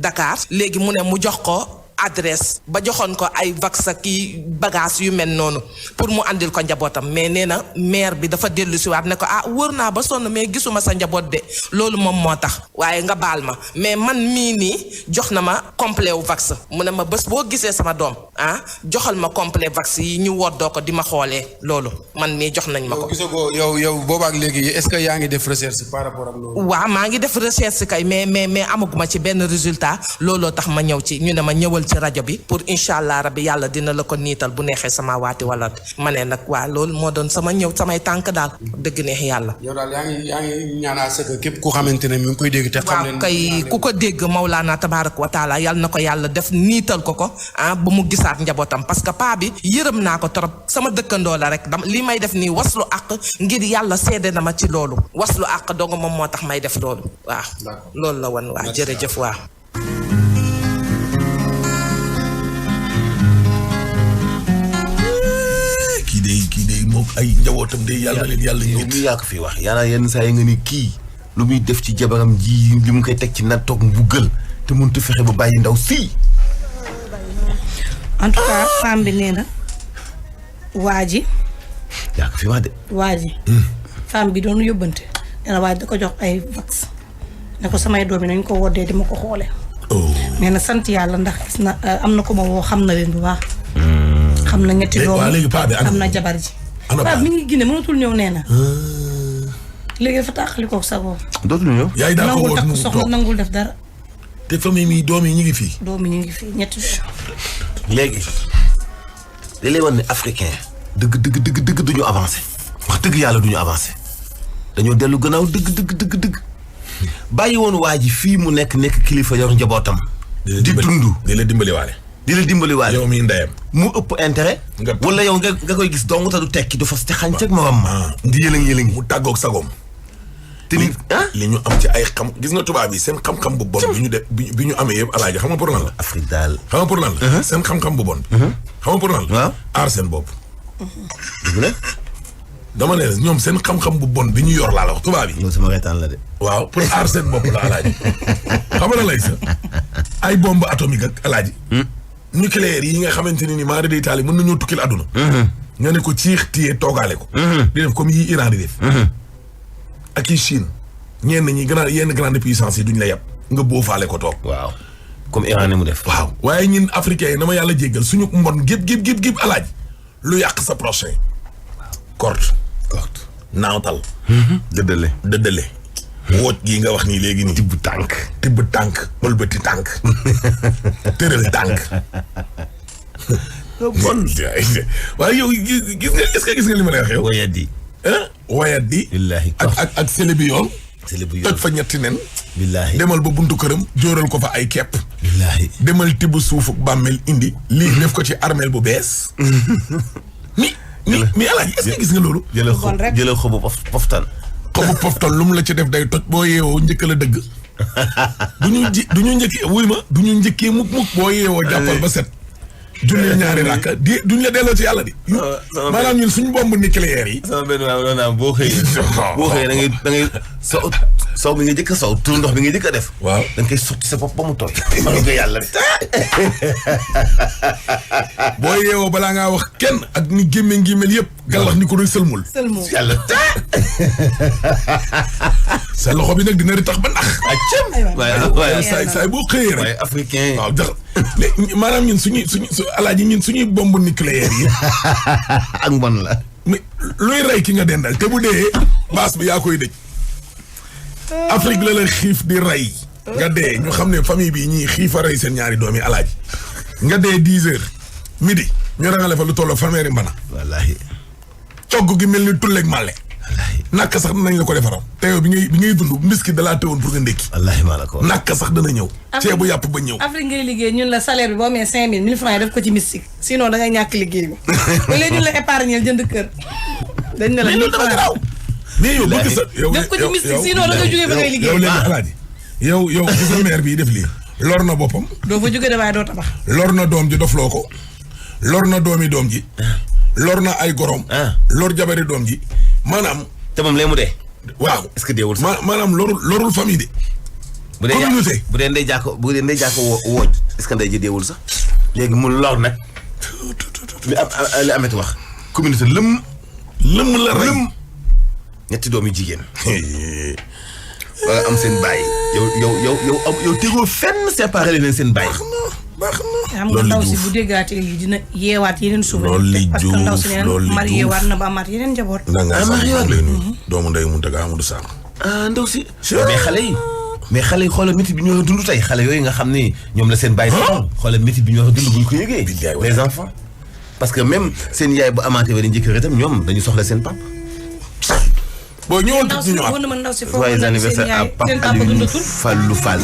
Dakar léegi mu ne mu jox ko adresse ba joxoon ko ay vax ki bagage yu mel noonu pour mu andil ko njabootam mais nee na maire bi dafa dellu si waat ne ko wër naa ba sonn mais gisuma sa njaboot de loolu moom moo tax waaye nga baal ma mais man mii nii jox na ma complet wu vax mu ne ma bés boo gisee sama doom joxal ma complet vax yi ñu woddoo ko di ma xoolee loolu man mii jox nañ ma ko. gisagoo yow boobaak léegi est-ce que yaa ngi def recherche par rapport ak loolu. waaw maa ngi def recherche kay mais amaguma ci benn résultat looloo tax ma ñëw ci ñu ne ma ñëwal ci rajo bi pour incha allah rabbi yàlla dina la ko niital bu neexee sama waati wala ma ne nag waa loolu moo doon sama ñëw samay tànk daal dëgg neex yàlla. yow daal yaa ngi ñaanal sa képp ku xamante ne mi ngi koy dégg te xam leen. waaw kay ku ko dégg Mawlaana tabaaraka wa taala yàlla na ko yàlla def niital ko ba mu gisaat njabootam parce que paa bi yërëm naa ko trop sama dëkkandoo la rek li may def nii waslu àq ngir yàlla seede na ma ci loolu waslu àq dong moom moo tax may def loolu waaw. loolu la woon waa jërëjëf waa. kii de moom ay njabootam de yàlla na leen yàlla ñëw. yow yaa ko fi wax yàlla yenn saa yi nga ni kii lu muy def ci jabaram ji li mu koy teg ci nattoog mbugal te mënut a fexe ba bàyyi ndaw si. en tout cas femme bi nee na waa ji. yaa ko fi wax de. waa ji. femme bi doon yóbbante. nee na waa ji da ko jox ay vax ne ko samay doom yi nañu ko woddee di ma ko xoole. nee na sant yàlla ndax gis na am na ko ma woo xam na leen bu baax. xam na ñetti doom am na jabar ji. paa mi ngi Guinée mënatul ñëw nee na. léegi dafa tàqali ko sa bopp. dootul ñëw. yaay daa ko nangul woon takk mu soxna toog nangul def dara. te famille mi doom yi ñu ngi fii. doom yi ñu ngi fii ñetti doom. léegi li lay wan ne africain dëgg duñu avancé wax dëgg yàlla duñu avancé dañoo dellu gannaaw dëgg bàyyi woon waa ji fii mu nekk kilifa yor njabootam. di dund di la dimbaliwaale. yow mi ndeyam. mu ëpp intérêt. wala yow nga koy gis dong te du tekki du fas te xañ ceg ma di yëlëng mu tàggoog sagoom. te ni li ñu am ci ay xam gis nga tubaab yi seen xam-xam bu bon bi ñu def bi ñu amee yëpp alaaji xam nga pour lan la. Afrique daal xam nga pour lan la. seen xam-xam bu bon. xam nga pour lan la. aar seen bopp. dëgg la. dama ne ñoom seen xam-xam bu bon bi ñu yor laa la wax tubaab yi. loolu sama reetaan la de. waaw pour aar seen bopp la alaaji. xam nga lay sa ay bombe atomique ak alaaji. nucléaire yi nga xamante ne ni maa day taali mën nañoo tukkil àdduna. nga ne ko ciix téye toogaale ko. di def comme yi Iran di def. ak i Chine yenn grande puissance yi duñ la yab nga boofaale ko toog. waaw comme Iran ni mu def. waaw waaye ñun africains yi dama yàlla jéggal suñu mbon gépp alaaj lu yàq sa prochain. korte naawtal. dëddale. wooj gii nga wax nii léegi nii. tibb tànk bëlbëti tànk. tëral tànk. bon waaye yow gis nga est-ce que gis nga li ma lay wax yow. wayat di ak sele bi yoon toj fa ñetti nen demal ba buntu këram jóoral ko fa ay kepp demal tibb suufu bàmmeel indi lii def ko ci armeel bu bees mi Alaaji est-ce que gis nga loolu jëlal xobu poftan lu mu la ci def day toj boo yeewoo njëkk la dëgg duñu njëkkee wuy ma duñu njëkkee mukk boo yeewoo jàppal ba set julli ñaari rakka di duñ la delloo ci yàlla di maanaam ñun suñu bombe nucléaire yi sama benn waaw doon naa boo xëyee da ngay sow bi nga jëkk a sow tur ndox bi nga jëkk a def waaw da nga koy sotti sa bopp ba mu tooy man nga yàlla boo yeewoo balaa ngaa wax kenn ak ni gémme ngi mel yëpp gàllax ni ko doy sëlmul yàlla sa loxo bi nag dina tax ba nax waaye saay boo xëyee rek waaye africain waaw jax maanaam ñun suñu alaaji ñun suñuy bombe nucléaire yi ak mbon la mais luy rey ki nga dendal te bu dee baas bi yaa koy dëj Afrique la la xiif di rey nga dee ñu xam ne famille bi ñii xiif a rey seen ñaari doomi alaaji nga dee 10 heures midi ñu rangale fa lu tolloo fanweeri mbana wallaahi cogg gi mel ni tulleeg màlle nakk sax danañ la ko defaral te yow bi ngay dund mbiski dalaa teewoon pour nga ndékki wallaahi maa la ko nakk sax dana ñëw ceebu yàpp ba ñëw Afrique ngay liggéey ñun la salaire bi boo amee 5000 1000 francs yi def ko ci mystique sinon da ngay ñàkk liggéey bi ba léegi ñun la épargne jënd kër dañ ne la mais loolu dama garaaw mais yow bëgg sa yow def ko ci mystique sinon da ngay jógee fa ngay liggéey yow léegi alaaji yow ci sa maire bi def lii lor na boppam doo fa jóge dafay doo tabax lor na doom ji dofloo ko lor na doomi doom ji lor na ay gorom lor jabari doom ji maanaam te moom lee mu dee waaw est-ce que deewul sax maanaam lorul famille de communauté bu dee ndey jàkko wooj est-ce que ndey ji deewul sax léegi mu lor nag li ameti wax communauté lëm la rey ñetti doom yu jigéen wala am seen bàyyi yow tegoo fenn séparé leen seen bàyyi baax na xam nga ndaw si bu déggaatee lii dina yeewaat yeneen suba parce que ndaw si neen marié waat na ba amaat yeneen njaboot doomu ndey mun taga Amadou Sarr ndaw si mais xale yi xoolal métit bi ñu war a dund tey xale yooyu nga xam ni ñoom la seen bàyyi xoolal métit bi ñu war a dund bu ñu ko yëgee les enfants parce que même seen yaay bu amaatee wala njëkkër itam ñoom dañu soxla seen pap boo ñëwoon tuuti ñu ñëwaat joyeux anniversaire à Pape Aliou Fallou Fall.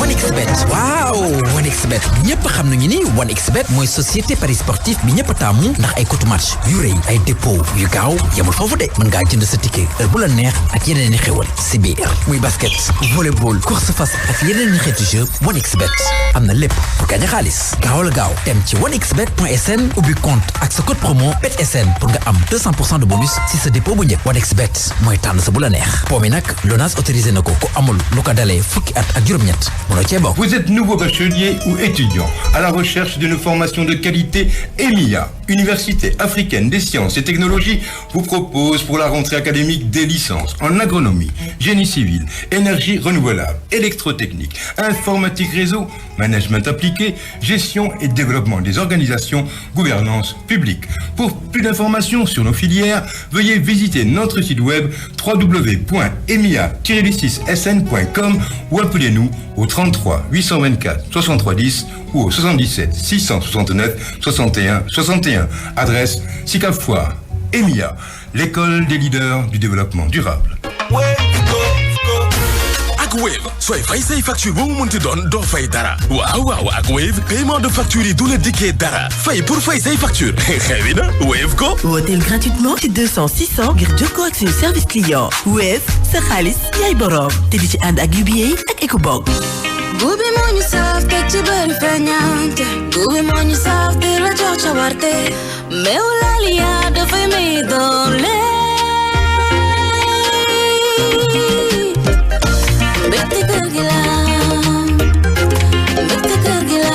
OneXBet waaw OneXBet ñëpp xam nañu ni OneXBet mooy société paris sportif bi ñëpp taamu ndax ay cote match yu rëy ay dépôt yu gaaw yemul foofu de mën ngaa jënd sa ticket heure bu la neex ak yeneen i xéwal si biir muy basket volleyball course fas ak yeneen i xeetu jeu OneXBet am na lépp pour gagner xaalis gaaw la gaaw dem ci onexbet.sn ubbi compte ak sa code promo BETSN pour nga am 200% de bonus si sa dépôt bu njëkk OneXBet mooy tànn sa bu la neex po mi nag LONASE autorisé na ko ku amul lu ko dalee fukki at ak juróom-ñett mënoo cee bokk. Vous êtes nouveau bachelier ou étudiant à la recherche d'une formation de qualité. EMIA, Université africaine des sciences et technologies, vous propose pour la rentrée académique des licences en agronomie, génie civil, énergie renouvelable, électrotechnique, informatique réseau, management appliqué, gestion et développement des organisations, gouvernance publique. Pour plus d'informations sur nos filières, veuillez visiter notre site web www.emia-sn.com ou appelez-nous au 33 824 63 10 ou au 77 669 61 61. Adresse Sicap Foire. EMIA, l'école des leaders du développement durable. Wave sooy fay say facture boo mu mënti doon doo fay dara waaw ak Wave paiement de facture yi du la dikkee dara fay pour fay say facture xewi na Wave ko wooteel gratuitement ci 200 600 ngir jokkoo ak suñu service client Wave sa xaalis yaay boroom te di ci ànd ak UBA ak Ecobank. Bubi moo ñu saaf teg ci bëri feeñante bubi moo ñu saaf di la jox ca warte meew laaliya dafay may doole mbégte kër gi la mbégte kër gi la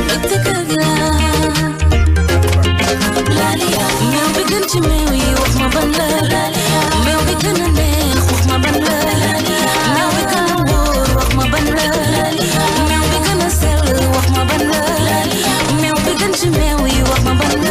mbégte kër gi la laaliya meew bi gën ci meew yi wax ma ban la meew bi gën a neex wax ma ban la meew bi gën a wóor wax ma ban la meew bi gën a sell wax ma ban la meew bi gën ci meew yi wax ma ban la.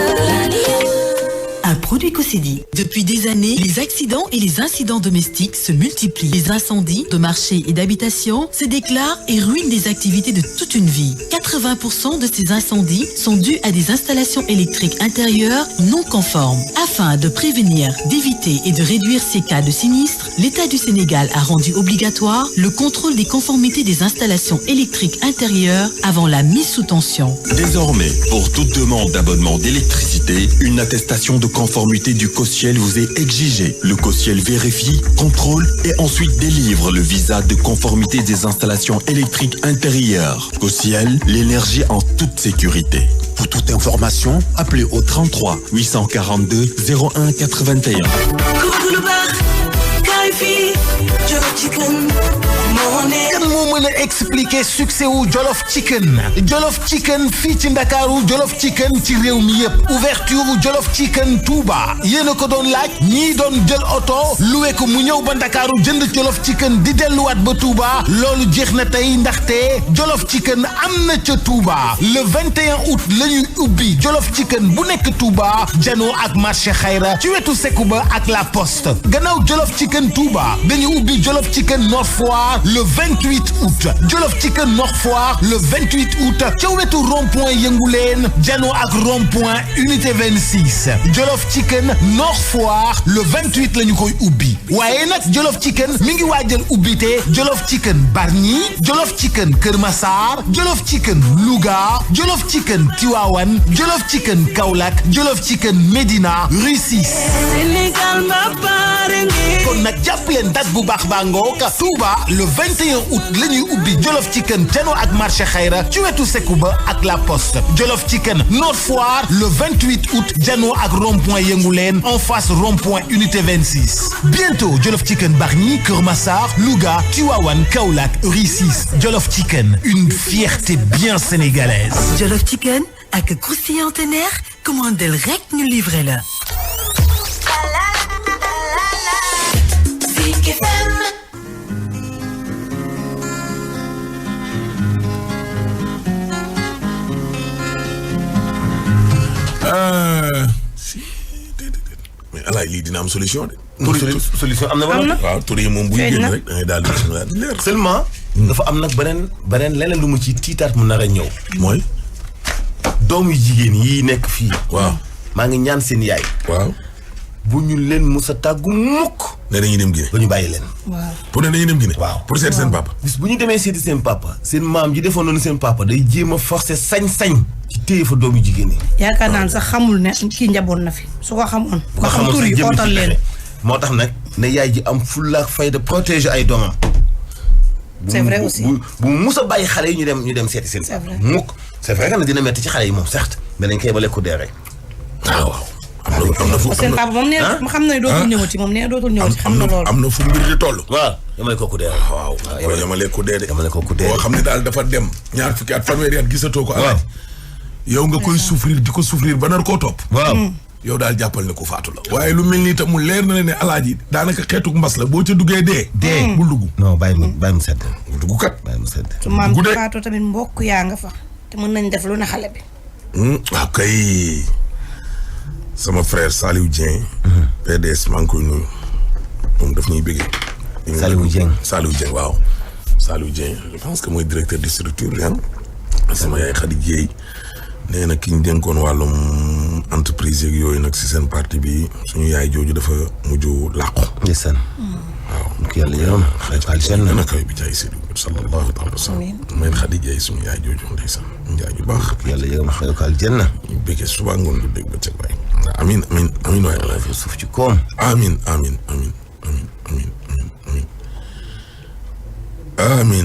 Un produit Cosidi. De Depuis des années, les accidents et les incidents domestiques se multiplient. Les incendies de marchés et d'habitations se déclarent et ruinent des activités de toute une vie. 80% de ces incendies sont dus à des installations électriques intérieures non conformes. Afin de prévenir, d'éviter et de réduire ces cas de sinistres, l'État du Sénégal a rendu obligatoire le contrôle des conformités des installations électriques intérieures avant la mise sous tension. Désormais, pour toute demande d'abonnement d'électricité, une attestation de conformité du COSIEL vous est exigée. Le COSIEL vérifie, contrôle et ensuite délivre le visa de conformité des installations électriques intérieures. COSIEL, l'énergie en toute sécurité. Pour toute information, appelez au 33 842 01 81. kan moo mën a expliquer succès wu Jollof Chicken Jollof Chicken fii ci Ndakaaru Jollof Chicken ci réew mi yëpp ouverture wu Jollof Chicken Touba yéen a ko doon laaj ñii doon jël oto loué ko mu ñëw ba Ndakaaru jënd Jollof Chicken di delluwaat ba Touba loolu jeex na tey ndaxte Jollof Chicken am na ca Touba le 21 août la ñuy ubbi Jollof Chicken bu nekk Touba janoo ak marché Xayra ci wetu Sekuba ak la Poste gannaaw Jollof Chicken Touba dañu ubbi Jollof Chicken Nord Foire le 28 août Jollof Chicken Nord Foire le 28 août ca wetu rond-point Yënguleen janoo ak rond-point unité 26 Jollof Chicken Nord Foire le 28 la ñu koy ubbi waaye nag Jollof Chicken mi ngi waajal ubbite Jollof Chicken Bargny Jollof Chicken Kër Massar Jollof Chicken Louga Jollof Chicken Tivaouane Jollof Chicken Kaolack Jollof Chicken Médina Rue 6 kon nag jàpp leen date bu baax baa ngoog Touba le 21 août la ñuy ubbi Jollof Chicken janoo ak marché Xayra ci wetu Sekuba ak la Poste Jollof Chicken Nord Foire le 28 août janoo ak rond-point Yënguleen en face rond-point unité 26 bientôt Jollof Chicken Bargny Kër Massar Louga Tivaouane Kaolack Rue 6 Jollof Chicken une fierté bien sénégalaise. Jollof Chicken ak croustillant teneer commandel rek ñu livré la. mais alaay lii dina am solution de. solution am na wala. waaw tur yi moom buy génn rek da ngay daal di leer. seulement. dafa am nag beneen leneen lu mu ci tiitaat mu nar a ñëw. mooy. doom yu jigéen yi nekk fii. waaw maa ngi ñaan seen yaay. waaw. bu ñu leen musa tàggu mukk. ne dañuy dem Guinée. ba ñu bàyyi leen. waaw pour ne dañuy dem Guinée. waaw pour seeti seen papa. bis bu ñu demee seeti seen papa. seen maam ji defoon noonu seen papa day jéem a forcer sañ-sañ. ci téye fa doomu jigéen ñi. yaakaar naa sax xamul ne kii njaboot na fi su ko xamoon. bu ko xamul tur yi ootal leen. moo tax nag ne yaay ji am fulla ak fayda protéger ay doomam. c'est vrai aussi bu mus a bàyyi xale yi ñu dem seeti seen. c'est vrai mukk c'est vrai que nag dina metti ci xale yi moom certes mais dañ koy bale ku dee rek. waaw. am na fu seen papa moom nee na xam na ne dootul ñëwati moom nee na dootul ñëwati xam na loolu. am na fu mbir di toll. waaw yamale kooku dee. waaw yamale ko dee de. yamale kooku dee boo xam ne daal dafa dem ñaar fukki at fanweeri at gisatoo ko. waaw yow nga koy souffrir di ko souffrir ba nar koo topp. waaw yow daal jàppal ne ko faatu la. waaye lu mel nii tam mu leer na ne alaaji daanaka xeetu mbas la boo ca duggee dee. bul dugg. non bàyyi mu sedd. bul dugg kat. bàyyi mu sedd. su maam faatu tamit mbokk yaa nga fa te mën nañ def lu ne xale bi. waaw kay. sama frère Saliou Dieng. PDS maa ngi koy nuyu. moom daf ñuy bëggee. Saliou Dieng waaw. Saliou Dieng je pense que mooy directeur de structure ren. sama yaay Khady Dieye nee na ki ñu dénkoon wàllum entreprise yeeg yooyu nag si seen parti bi suñu yaay jooju dafa mujj làqu. ndeysaan. waaw ki yàlla yërëm aljanna na kaw bi jaay Seydou sallallahu alayhi wa sallam. may Khady Dieye suñu yaay jooju ndeysaan njaay ju baax. ki yàlla yërëm xëy ko aljanna. ñu bëggee suba ngoon du dégg ba cëg waay. amin waay alaay suuf ci koom. amin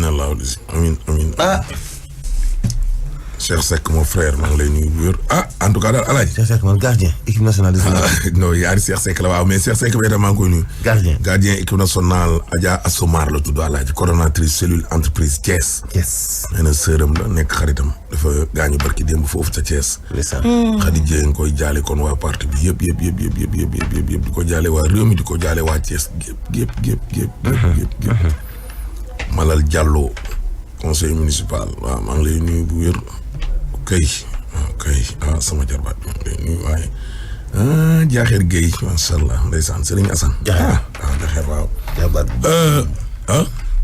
allah amin Cheikh Seck mon frère maa ngi lay nuyu bu wér en tout cas daal alaaji. Cheikh Seck man gardien équipe nationale de Sénégal. non yaari Cheikh Seck la waaw mais Cheikh Seck bi itam maa ngi koy nuyu. gardien équipe nationale Adja Assomar la tudd alaaji coordonnatrice cellule entreprise Thiès. nee na sëram la nekk xaritam dafa gaañu barki démb foofu ca Thiès. Khady Dieng nga koy jaale kon waa parti bi yëpp di ko jaale waa réew mi di ko jaale waa Thiès yëpp. Malal Diallo conseil municipal waaw maa ngi lay nuyu bu wér. kay sama jarbaat bi lay nuyu waaye Jaaxeer Gueye macha allah ndeysaan Serigne Assane. Jaaxeer Jaaxeer waaw. jarbaat bu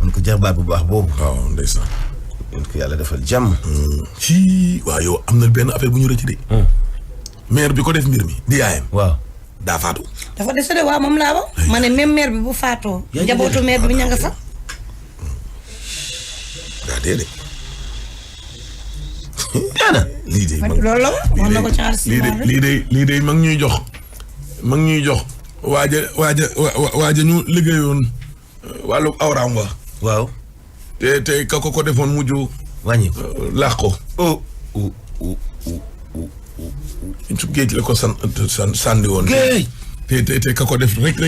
man ko jarbaat bu baax boobu. waaw ndeysaan. yéen ko yàlla defal jàmm. waaw yow am na benn affaire bu ñu rëcc de. maire bi ko def mbir mi di yaayam. waaw daa faatu. dafa décédé waaw moom laa ba. ma ne même maire bi bu faatoo. njabootu maire bi ña nga fa. daa dee de. lii de loolu la wax na ko ci lii de mag ñuy jox waaja ñu liggéeyoon wàllu awraam wa waaw te ka ko defoon mujj wàññi laax ko su géej la ko sànni woon te ka ko def rek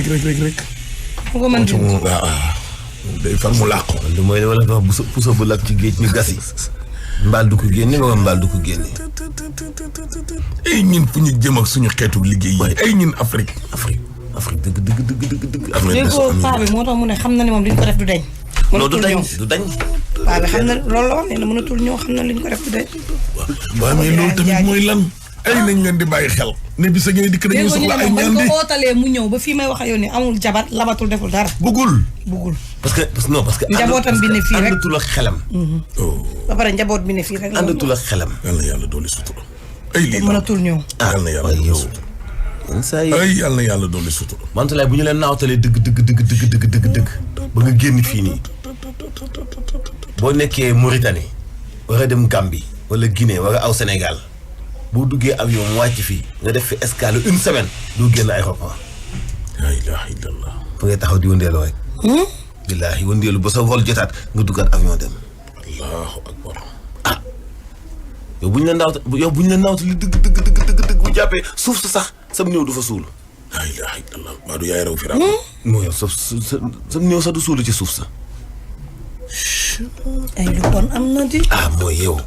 ko mën waaw day far mu laax ko lu mooy wala nga wax puso bu lakk ci géej ñu gasi mbaal du ko génne nga mbaal du ko génne. ay ñun fu ñu jëm ak suñu xeetu liggéey yi. ay ñun Afrique dëgg. léegi ko paa bi moo tax mu ne xam na ne moom li ñu ko def du dañ. du dañ. paa bi xam na loolu la wax ne mënatul ñëw xam na li ñu ko def du dañ. waaw mais loolu tamit mooy lan. ay nañ leen di bàyyi xel. ne bi sa ngeen dikk dañuy soxla ay ñaan di ko ootalee mu ñëw ba fii may wax ak yow ni amul jabar labatul deful dara. bëggul. parce que njabootam bi ne fii rek àndatul ak xelam. ba pare njaboot bi ne fii rek. àndatul ak xelam. yal na yàlla dolli sutura. ay lii mënatul ñëw. yal na yàlla dolli sutura. ay yal na yàlla dolli sutura. Mantoulaye bu ñu leen naawtalee dëgg ba nga génn fii nii boo nekkee Mauritanie war a dem Gambie wala Guinée wala aw Sénégal boo duggee avion mu wàcc fii nga def fi escale 1 semaine doo génn aéroport. la ilaha illallah. fa ngay taxaw di wëndeelu rek. billaahi wëndeelu ba sa vol jotaat nga duggaat avion dem. allahu akbar. yow bu ñu leen naawtalee dëgg bu jàppee suuf sa sax sam néew du fa suul. la ilaha illallah maa du yaay raw fi mooy sa néew sax du suulu ci suuf sa. ay lu bon am na di. mooy yow.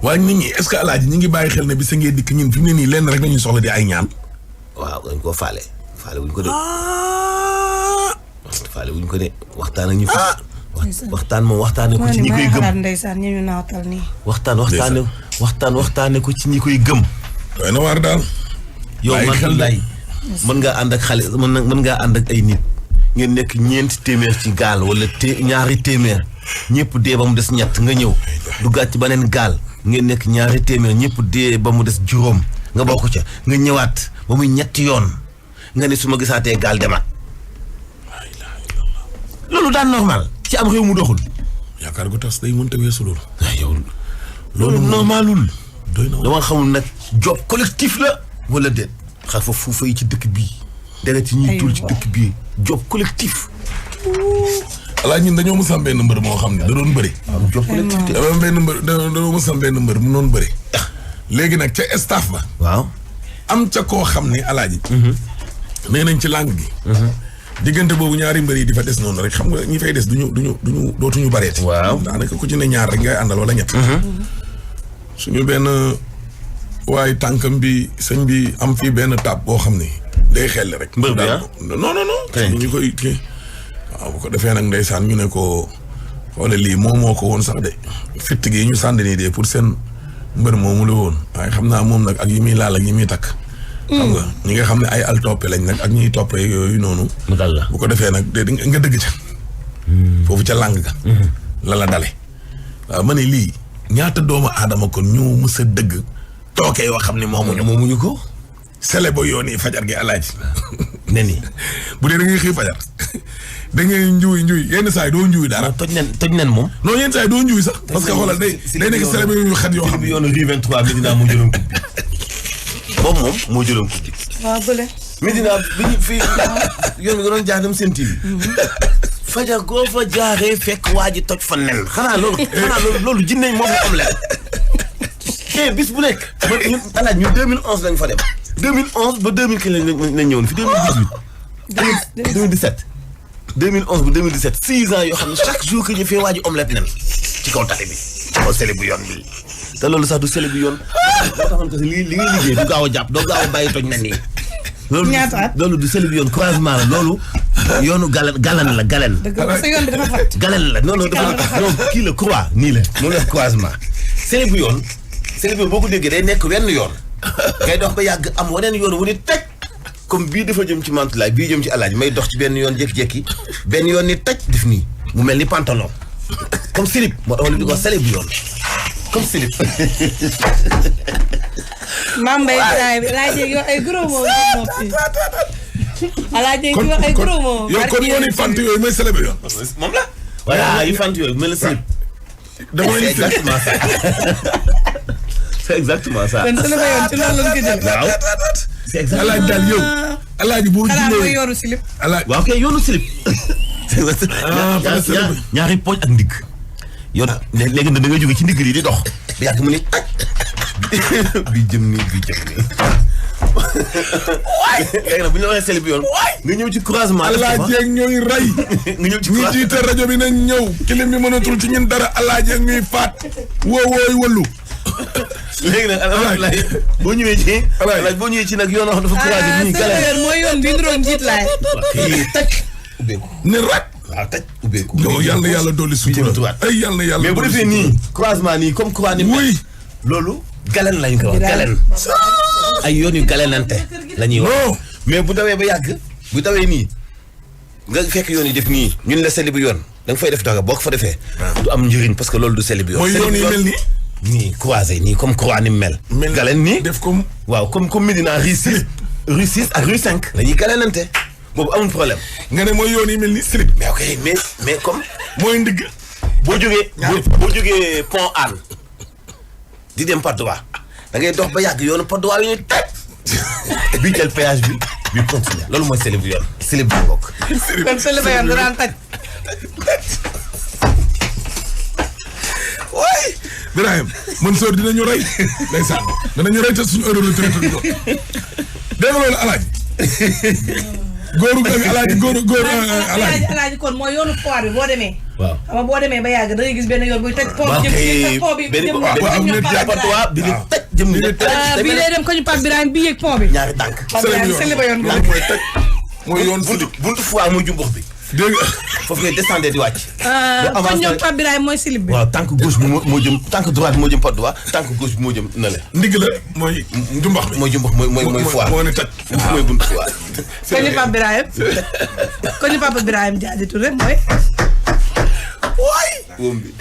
waaye nit ñi est-ce que alaaji ñi ngi bàyyi xel ne bi sa ngee dikk ñun fi mu ne nii lenn rek nañuy soxla di ay ñaan. waaw dañ koo faale wuñ ko de. faale wuñ ko de waxtaan ak ñu. waxtaan moom waxtaane ko ci ñi koy gëm. ndeysaan ñu naatal nii. waxtaane ko ci ñi koy gëm. doy na waar daal. yow Mantoulaye mën ngaa ànd ak xale mën ngaa ànd ak ay nit ngeen nekk 4 ci gaal wala ñaari téeméer ñëpp dee ba mu des ñett nga ñëw duggaat ci beneen gaal ngeen nekk 2 téeméer ñëpp dee ba mu des juróom nga bokk ca nga ñëwaat ba muy 3 yoon nga ne su ma gisaatee gaal demaat loolu daan normal ci am réew mu doxul. yaakaar gu tas day mënta weesu loolu. yow loolu normalul. dama xamul nag job collectif la wala déet. xar fa fuufa yi ci dëkk bii. deret ci ñuy tuul ci dëkk bii job collectif. alaa ñun dañoo mos am benn mbër moo xam ne da doon bëri. job collectif de. dañoo mos am benn mbër mu doon bëri. léegi nag ca staff ba. waaw am ca koo xam ne alaaji. nee nañ ci langue gi. diggante boobu ñaari mbër yi di fa des noonu rek xam nga ñi fay des dootuñu bareeti. waaw daanaka ku ci ne ñaar rek ngay àndal wala ñett. suñu benn waaye tànkam bi sëñ bi am fii benn tab boo xam ne day xel rek. mbër bi non. ñu koy kii waaw bu ko defee nag ndeysaan ñu ne ko xoole lii moo ko woon sax de fitt gi ñu sànni nii de pour seen mbër moomu la woon waaye xam naa moom nag ak yi muy laal ak yi muy takk. xam nga ñi nga xam ne ay al toppe lañ nag ak ñiy toppee yooyu noonu. mu dal la bu ko defee nag de nga dëgg ca. foofu ca làng ga. la dale. waaw ma ne lii ñaata doomu aadama kon ñu mës a dëgg. tookee yoo xam ne moomuñu ko. sele ba yoon yi fajar gi alaaji. nen yi bu dee da ngay xëy fajar da ngay njuuy yenn saa yi doo njuuy dara. toj nen moom. non yenn saa yi doo njuuy sax. parce que xoolal day nekk sele ba yu xat yoo xam ne. yoonu rue 23 Medina moo jëloon coupe bi. boobu moom moo jëloon coupe bi. waaw bële. Medina bi ñu fii yoon bi nga doon jaar dem seen TV. fajar goo fa jaaree fekk waa ji toj fa nen. xanaa loolu jinne moom la am leen. bis bu nekk. ñun alaaj ñun 2011 lañ fa dem. 2011 ba 2015 lañ ñëwoon fi 2017. 2011 ba 2017 6 ans yoo xam ne chaque jour que ñu fee waa ji omelette nen ci kaw tali bi. ci kaw sele bu yoon bi te loolu sax du sele bu yoon. moo taxoon que li ngay liggéey du gaaw a jàpp doo gaaw a bàyyi toj nen yi. loolu du sele bu yoon croisement la loolu. yoonu galan la galen. dëgg la sa yoon bi dafa fàtt. galen la non kii la croix nii la. mu nekk croisement sele bu yoon. seli bi boo ko déggee day nekk wenn yoon ngay dox ba yàgg am waneen yoon wu ni taj comme bii dafa jëm ci mantulaay bii jëm ci alaaji may dox ci benn yoon jékki-jékki benn yoon ni taj def nii mu mel ni pantalon comme slip moo tax di ko seli bu yoon comme slip Mame Mbaye laajee yow ay gros mots laajee yow ay gros mots yow kon yoon yi fant yooyu may seli bu yoon moom la voilà yi fant yooyu mel na slip c'est exactement ça c'est exactement ça kon seli bu yoon ci loolu lañ ko jël waaw c'est exactement alaaji daal yow alaaji boo jëlee yoonu slip alaaji waaw kay yoonu slip ñaari pooj ak ndigg yoon léegi nag da nga jóge ci ndigg li di dox ba yàgg mu ne taj bi jëm nii léegi nag bu ñu la waxee seli bi yoon nga ñëw ci croisement alaaji ak ñooy rey nga ñëw ci ñu jiite rajo bi nañ ñëw kilim bi mënatul ci ñun dara alaaji ak ñuy faat wooy wallu léegi nag alhamdulilah boo ñëwee ci alaaji boo ñëwee ci nag yoon wax dafa courage bi ñuy gale mooy yoon bi ndroon jiit laay taj ubbeeku ne rak waaw taj ubbeeku non yàlla dolli sutura ay yàlla mais bu defee nii croisement nii comme croix ni oui loolu galen lañ ko wax galen ay yoon yu galenante la ñuy wax mais bu dawee ba yàgg bu dawee nii nga fekk yoon yi def nii ñun la seli bu yoon da nga fay def dara boo ko fa defee du am njëriñ parce que loolu du seli bu yoon mooy yoon yi mel nii nii croisé nii comme croix ni mel galen nii def comme waaw comme Médina rue 6 ak rue 5 dañuy galenante boobu amul problème nga ne mooy yoon yi mel ni slip mais ok mais comme mooy ndigg boo jógee pont Hann di dem Patte d'Oie da ngay dox ba yàgg yoonu Patte d'Oie yi ñu taj bi jël péage bi continuer loolu mooy slip bu yoon slip bu bokk kon slip bu yoon du daan taj waay Birahim Mansour dinañu rey ndeysaan dinañu rey te suñu heure retraite du jot dégg nga loolu alaaji góor alaaji kon mooy yoonu foire bi boo demee waaw xam nga boo demee ba yàgg da ngay gis benn yoon buy taj pont bi jëm bii lay dem ko ñu Pape Birahim bii yëg pont bi ñaari tànk seli ba yoon mooy taj mooy yoon buntu foire mooy jumbux bi dégg foofu ngay descendre di wàcc kon ñoom Pape Birahim mooy slip bi waaw tànk gauche bi moo jëm tànk droite bi moo jëm Patte d'Oie tànk gauche bi moo jëm na le ndigg la mooy njumbax bi mooy jumbax mooy foire moo ne taj mooy buntu foire kon ñu Pape Birahim kon ñu Pape Birahim Diadji Touré mooy waay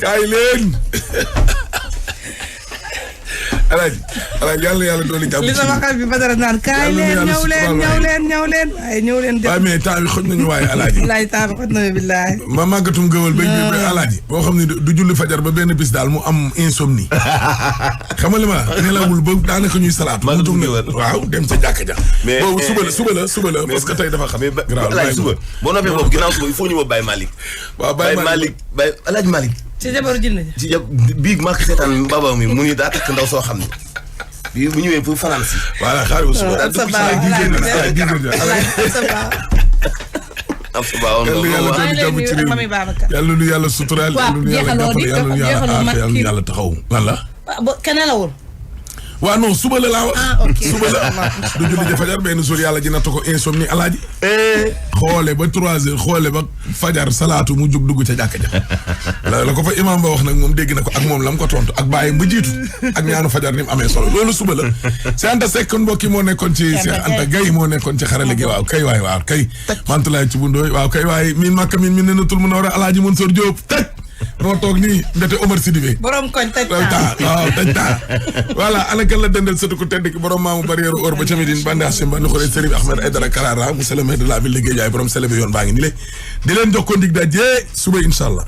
kaay leen alaaji yàlla dooli jàmm li sama xel bi Badara naan kaay leen ñëw leen waaye ñëw leen waaye mais temps bi xoj nañu waaye alaaji bilaay temps bi xoj nañu bilaay ma màggatum gëwal ba alaaji boo xam ne du julli fajar ba benn bis daal mu am insomnie xam nga li ma nelawul ba daanaka ñuy salaatu mu jóg ne waaw dem sa jàkka ja boobu suba la parce que tey dafa xam alaaji suba boo noppee boobu ginnaaw suba il faut ñu ma Baye Malick waaw Baye Malick alaaji Malick ci jabaru jinne ci bii maa ko seetaan baba mi mu ni daa takk ndaw soo xam ne bii bu ñëwee pour fanaan si voilà xaaral suba daal dugg ci am sa baawoon yàlla lu yàlla suturaal yàlla lu yàlla taxaw lan la keneen la woon waaw non suba la laa wax. suba la du julli ja fajar benn jour yàlla ji natt ko insomnie alaaji. xoole ba 3 heures xoole ba fajar salaatu mu jug dugg ca jàkka ja. la ko fa imam ba wax nag moom dégg na ko ak moom la mu ko tontu ak bàyyi ba jiitu ak ñaanu fajar ni mu amee solo loolu suba la. Cheikh Anta Seck kon mbokk yi moo nekkoon ci Cheikh Anta Gaye moo nekkoon ci xarale gi waaw kay waay waaw kay. Mantulaay ci bundooy waaw kay waay min makka min ne natul mun a war a alaaji Mansour Diop tëj. moo toog nii ndete Omar Sidibé borom koñ taj waaw taj taa voilà ana kan la dendal sëtu ku tedd ki borom maamu barrière or ba ca Médine bandi Hachim bandi xore Serigne Ahmed Aidara Karara monsieur le maire de la ville de Guédiawaye borom sele bi yoon baa ngi ni le di leen jox ko ndig daje suba incha allah